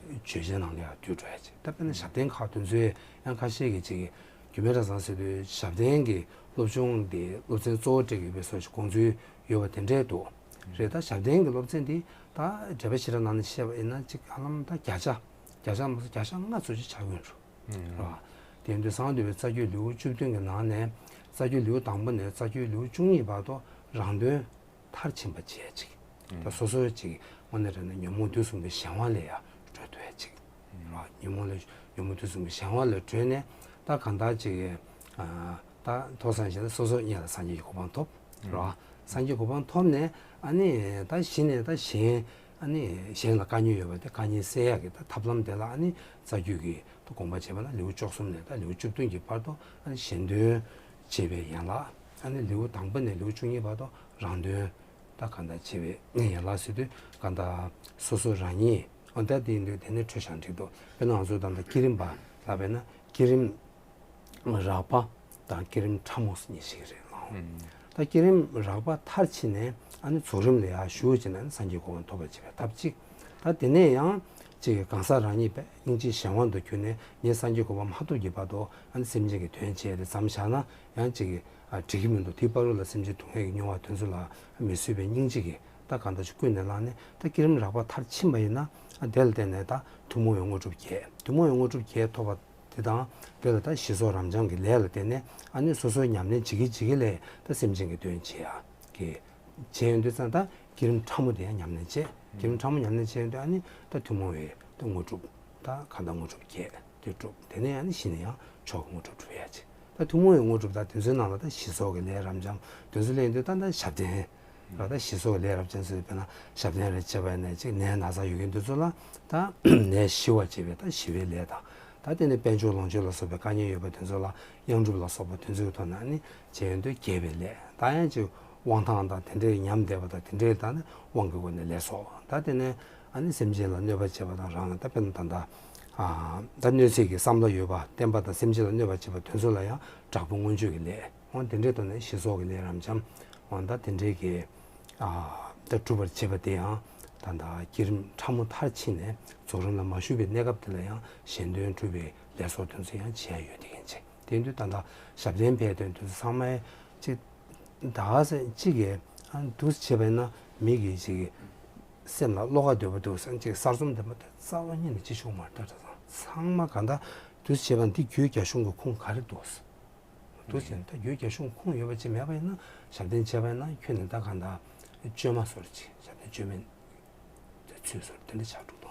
བརྗོད་བྱའི་ནང་ལ་ཡང་བསྡུས་འགྲོ་ཡ་ཅིག་ད་དཔེར་ན་ཞབས་བརྟན་ཁག་དེ་ཚོའི་ཡང་ཁ་ཤས་ཀྱིས་ཅིག་འགྱུར་མེད་གྲྭ་ཚང་ཟེར་དུས་ཞབས་བརྟན་གྱི་སློབ་སྦྱོང་དེ་སློབ་ཚན་གཙོ་བོ་སྤྲད་ཀྱི་ཡོད་པའི་བཟོ་ཞིག་དགོངས་ཚུལ་ཡོད་པ་དེ་འདྲས་འདུག་རེད། ད་ཞབས་བརྟན་གྱི་སློབ་ཚན་འདི་ད་འགྲེལ་པ་བཤད་གྲྭ་ནང་ནས་བཤད་པ་ཡིན་ན་ཅིག་ཧ་ལམ་ད་བརྒྱ་ཆ་བརྒྱ་ཆ་མ་སོང་བརྒྱ་ཆ་ལྔ་ཙམ་ཅིག་ཆགས་ཀྱི་ཡོད་འགྲོ་རེད་བ། དེ་ཡིན་དུས་གསང་བ་འདུས་པའི་རྩ་རྒྱུད་ལེའུ་བཅུ་བདུན་གྱི་ནང་ནས་རྩ་རྒྱུད་ལེའུ་དང་པོ་ནས་རྩ་རྒྱུད་ལེའུ་བཅུ་གཉིས་བར་དུ་རང་དོན་མཐར་ཕྱིན་པ་བྱེད་ཅིག་ད་སོ་སོའི་ཅིག་དངོས་གནས་རེད་ན་ཉོན་མོངས་དུག་གསུམ་གྱི་གཞན་དབང་ལས་ཡར་གྲོལ་ཐུབ་ཡ་ཅིག་དངོས་མོངས་ལས་ཉོན་མོངས་དུག་གསུམ་གྱི་གཞན་དབང་ལས་གྲོལ་ནས་ད་གང་ལྟར་ཅིག་ད་ཐོག་སང་བྱས་ན་སོ་སོ་སྔོན་ལ་སངས་རྒྱས་ཀྱི་གོ་འཕང་ཐོབ་རེད་བ། སངས་རྒྱས་གོ་འཕང་ཐོབ་ནས་ཨ་ནི་ད་གཞི་ནས་ད་གཞན་ཨ་ནི་གཞན་ལ་དཀའ་ཉེན་ཡོད་པ་དེ་དཀའ་ཉེན་སེལ་ཡག་གི་ད་ཐབས་ལམ་དེ་ལ་ཨ་ནི་རྩ་རྒྱུད་ཀྱི་ད་དགོངས་པ་བྱས་པ་ན་ལེའུ་བཅུ་གསུམ་ནས་ད་ལེའུ་བཅུ་བདུན་གྱི་བར་དུ་ཨ་ནི་གཞན་དོན་བྱེད་པའི་ཡན་ལག་ཨ་ནི་ལེའུ་དང་པོ་ནས་ལེའུ་བཅུ་གཉིས་བར་དུ་རང་དོན་ད་གང་ལྟར་བྱེད་པའི་ཡན་ལག་ཟེར་དུས་གང་ལྟར་སོ་སོ་རང་ཉིད་འོ་ད་དེ་ཡིན་དུས་དེ་ནས་འཕྲོད་བཞག་འགྲིག་འདུག་དཔེར་ན་ང་ཚོ་ད་ལྟ་བསྐྱེད་རིམ་པ་ལབ་པས་ན་བསྐྱེད་རིམ་རགས་པ་དང་བསྐྱེད་རིམ་ཕྲ་མོ་གཉིས་ཤིག་རེད་ལགས། ད་བསྐྱེད་རིམ་རགས་པ་མཐར་ཕྱིན་ནས་ཨ་ནི་རྫོགས་རིམ་ལ་ཡར་ཞུགས་བྱས་ནས་ཨ་ནི་སངས་རྒྱས་གོ་འཕང་ཐོབ་པར་བྱེད་པའི་ཐབས་གཅིག་ད་དེ་ནས་ཡང་ཅིག་གང་ཟག་རང་ཉིད་པས་སྙིང་རྗེའི་གཞན་དབང་དུ་གྱུར་ནས་ངས་སངས་རྒྱས་གོ་འཕང་མ་ཐོབ་ཀྱི་བར་དུ་ཨ་ནི་སེམས་ཅན་གྱི་དོན་བྱས་ཏེ་མཚམས་བཞག་ན་ཡང་ཅིག་ཨ་འགྲིག་གི་མི་འདུག་དེའི་བར་དུ་ལ་སེམས་ཅན་སྡུག་བསྔལ་གྱིས་མྱོང་བ་དེ་ཚོ་ལ་མི་བཟོད་པའི་སྙིང་རྗེ་གིས་ད་གང་ལྟར་ཅིག་ཀུན་ནས་བསླངས་ནས་ད་བསྐྱེད་རིམ་རགས་པ་མཐར་ཕྱིན་པ་ཡིན་ན་ཨ་དེ་ལ་བརྟེན་ནས་ད་ཐུན་མོང་བའི་དངོས་གྲུབ་བརྒྱད་ཐུན་མོང་བའི་དངོས་གྲུབ་བརྒྱད་ཐོབ་པ་དེ་དང་དེ་ལ་ད་ཞི་སོགས་རབ་འབྱམས་ཀྱི་ལས་ལ་བརྟེན་ནས་ཨ་ནི་སོ་སོའི་ཉམས་ལེན་བྱེད་ཀྱི་བྱེད་ཀྱི་ལས་ད་སེམས་ཅན་གྱི་དོན་བྱེད་ཡ་གི་བྱས་ཡོང་དུས་ཙང་ད་བསྐྱེད་རིམ་ཕྲ་མོ་དེ་ཡང་ཉམས་ལེན་བྱས། བསྐྱེད་རིམ་ཕྲ་མོ་ཉམས་ལེན་བྱས་ཡོང་དུས་ཨ་ནི་ད་ཐུན་མོང་བའི་ད་དངོས་གྲུབ་ད་གང་ལྟར་དངོས་གྲུབ་བརྒྱད་དེ་གྲུབ། དེ་ནས་ཨ་ནི་གཞི་ནས་ཡང་མཆོག་གི་དངོས་གྲུབ་གྲུབ་ཡ་ཅིག་ད་ཐུན་མོང་བའི་དངོས་གྲུབ་ད་དེ་ཚོའི་ནང་ལ་ད་ཞི་སོགས་ཀྱི་ལས་རབ་འབྱམས་དེ་ཚོ་ལས་ཡོང་དུས་ད་ད་ཞབས་བརྟན་ལ་ད་ཞི་སོགས་ཀྱི་ལས་རབ་འབྱམས་ཟེར་བས་ན་ཞབས་བརྟན་རེ་བྱས་པ་ཡིན་ན་ཅིག་ནད་ན་ཚ་ཡོད་མཁན་དེ་ཚོ་ལ་ད་ནད་ཞི་བར་བྱེད་པའི་ད་ཞི་བའི་ལས་དང་། ད་དེ་ནས་དཔལ་འབྱོར་ལོངས་སྤྱོད་ལ་སོགས་པའི་དཀའ་ངལ་ཡོད་པ་དེ་ཚོ་ལ་གཡང་སྒྲུབ་ལ་སོགས་པ་དེ་ཚོའི་ཐོག་ནས་ནི་བྱས་ཡོང་དུས་རྒྱས་པའི་ལས་ད་ཡང་ཅིག་དབང་ཐང་དང་དེ་འདྲའི་ཉམས་བསྡད་པ་དང་དེ་འདྲའི་ད་ནི་དབང་གི་སྒོ་ནས་ལས་གསོག་ད་དེ་ནས་ཨ་ནི་སེམས་ཅན་ལ་གནོད་པ་བྱེད་པ་དང་རང་ལ་ད་དཔེར་ན་ད་ལྟ་ཨ་ད་གནོད་བྱེད་ཀྱི་བསམ་བློ་ཡོད་པ་བསྟན་པ་དང་སེམས་ཅན་ལ་གནོད་པ་བྱེད་པ་དེ་ཚོ་ལ་ཡང་དྲག་པོ་མངོན་སྤྱོད་ཀྱི་ལས་འོ་དེ་འདྲའི་ཐོག་ནས་ཞི་སོགས་ཀྱི་ལས་རབ་འབྱམས་འོ་ད་དེ་འདྲའི་གི་ཨ་ད་སྒྲུབ་པར་བྱེད་པ་དེ་ཡང་ད་ལྟ་བསྐྱེད་རིམ་ཕྲ་མོ་མཐར་ཕྱིན་ནས་རྫོགས་རིམ་ལ་མ་ཞུགས་པའི་གནས་སྐབས་དེ་ལ་ཡང་གཞན་དོན་སྒྲུབ་པའི་ལས་སོགས་དེ་ཚོ་ཡང་བྱས་ཡོད་དེ་ཡིན་ཅིག་དེ་དུས་ད་ལྟ་ཞབས་བརྟན་ཕེབས་དོན་དུས་ཚང་མའི་ཅིག་ད་ག་ཟེ་གཅིག་གིས་ཨ་འདུག་བྱས་པས་ན་མི་གིས་ཅིག་སེམས་ལ་བློ་ཁ་འདོད་པ་འདུག་ཟེར་ཅིག་གསར་རྩོམ་འདི་མ་ད་རྩ་བ་ཉིད་ནས་ཅི་བྱུང་མ་རེད་ད། ཚང་མ་ག་འདྲ་འདུག་བྱས་པ་འདི་རྒྱུད་རྒྱ་གཞུང་གི་ཁུངས་ག་རེ་འདུག་འདུག་བྱས་ན་ད་རྒྱུད་རྒྱ་གཞུང་ཁུངས་ཡོད་པ་ཅིག་མེད་པ་ཡིན་ན་ཞབས་བརྟན་བྱས་པ་ཡིན་ན་ཁྱོད་ནི་ད་ག་འདྲ་བཅོས་མ་བཟོ་རེད་ཅིག་ཞབས་བརྟན་བཅོས་མིན་ཚུལ་བཟོ་རེད་དེ་འདྲ་ཆགས་འགྲོ།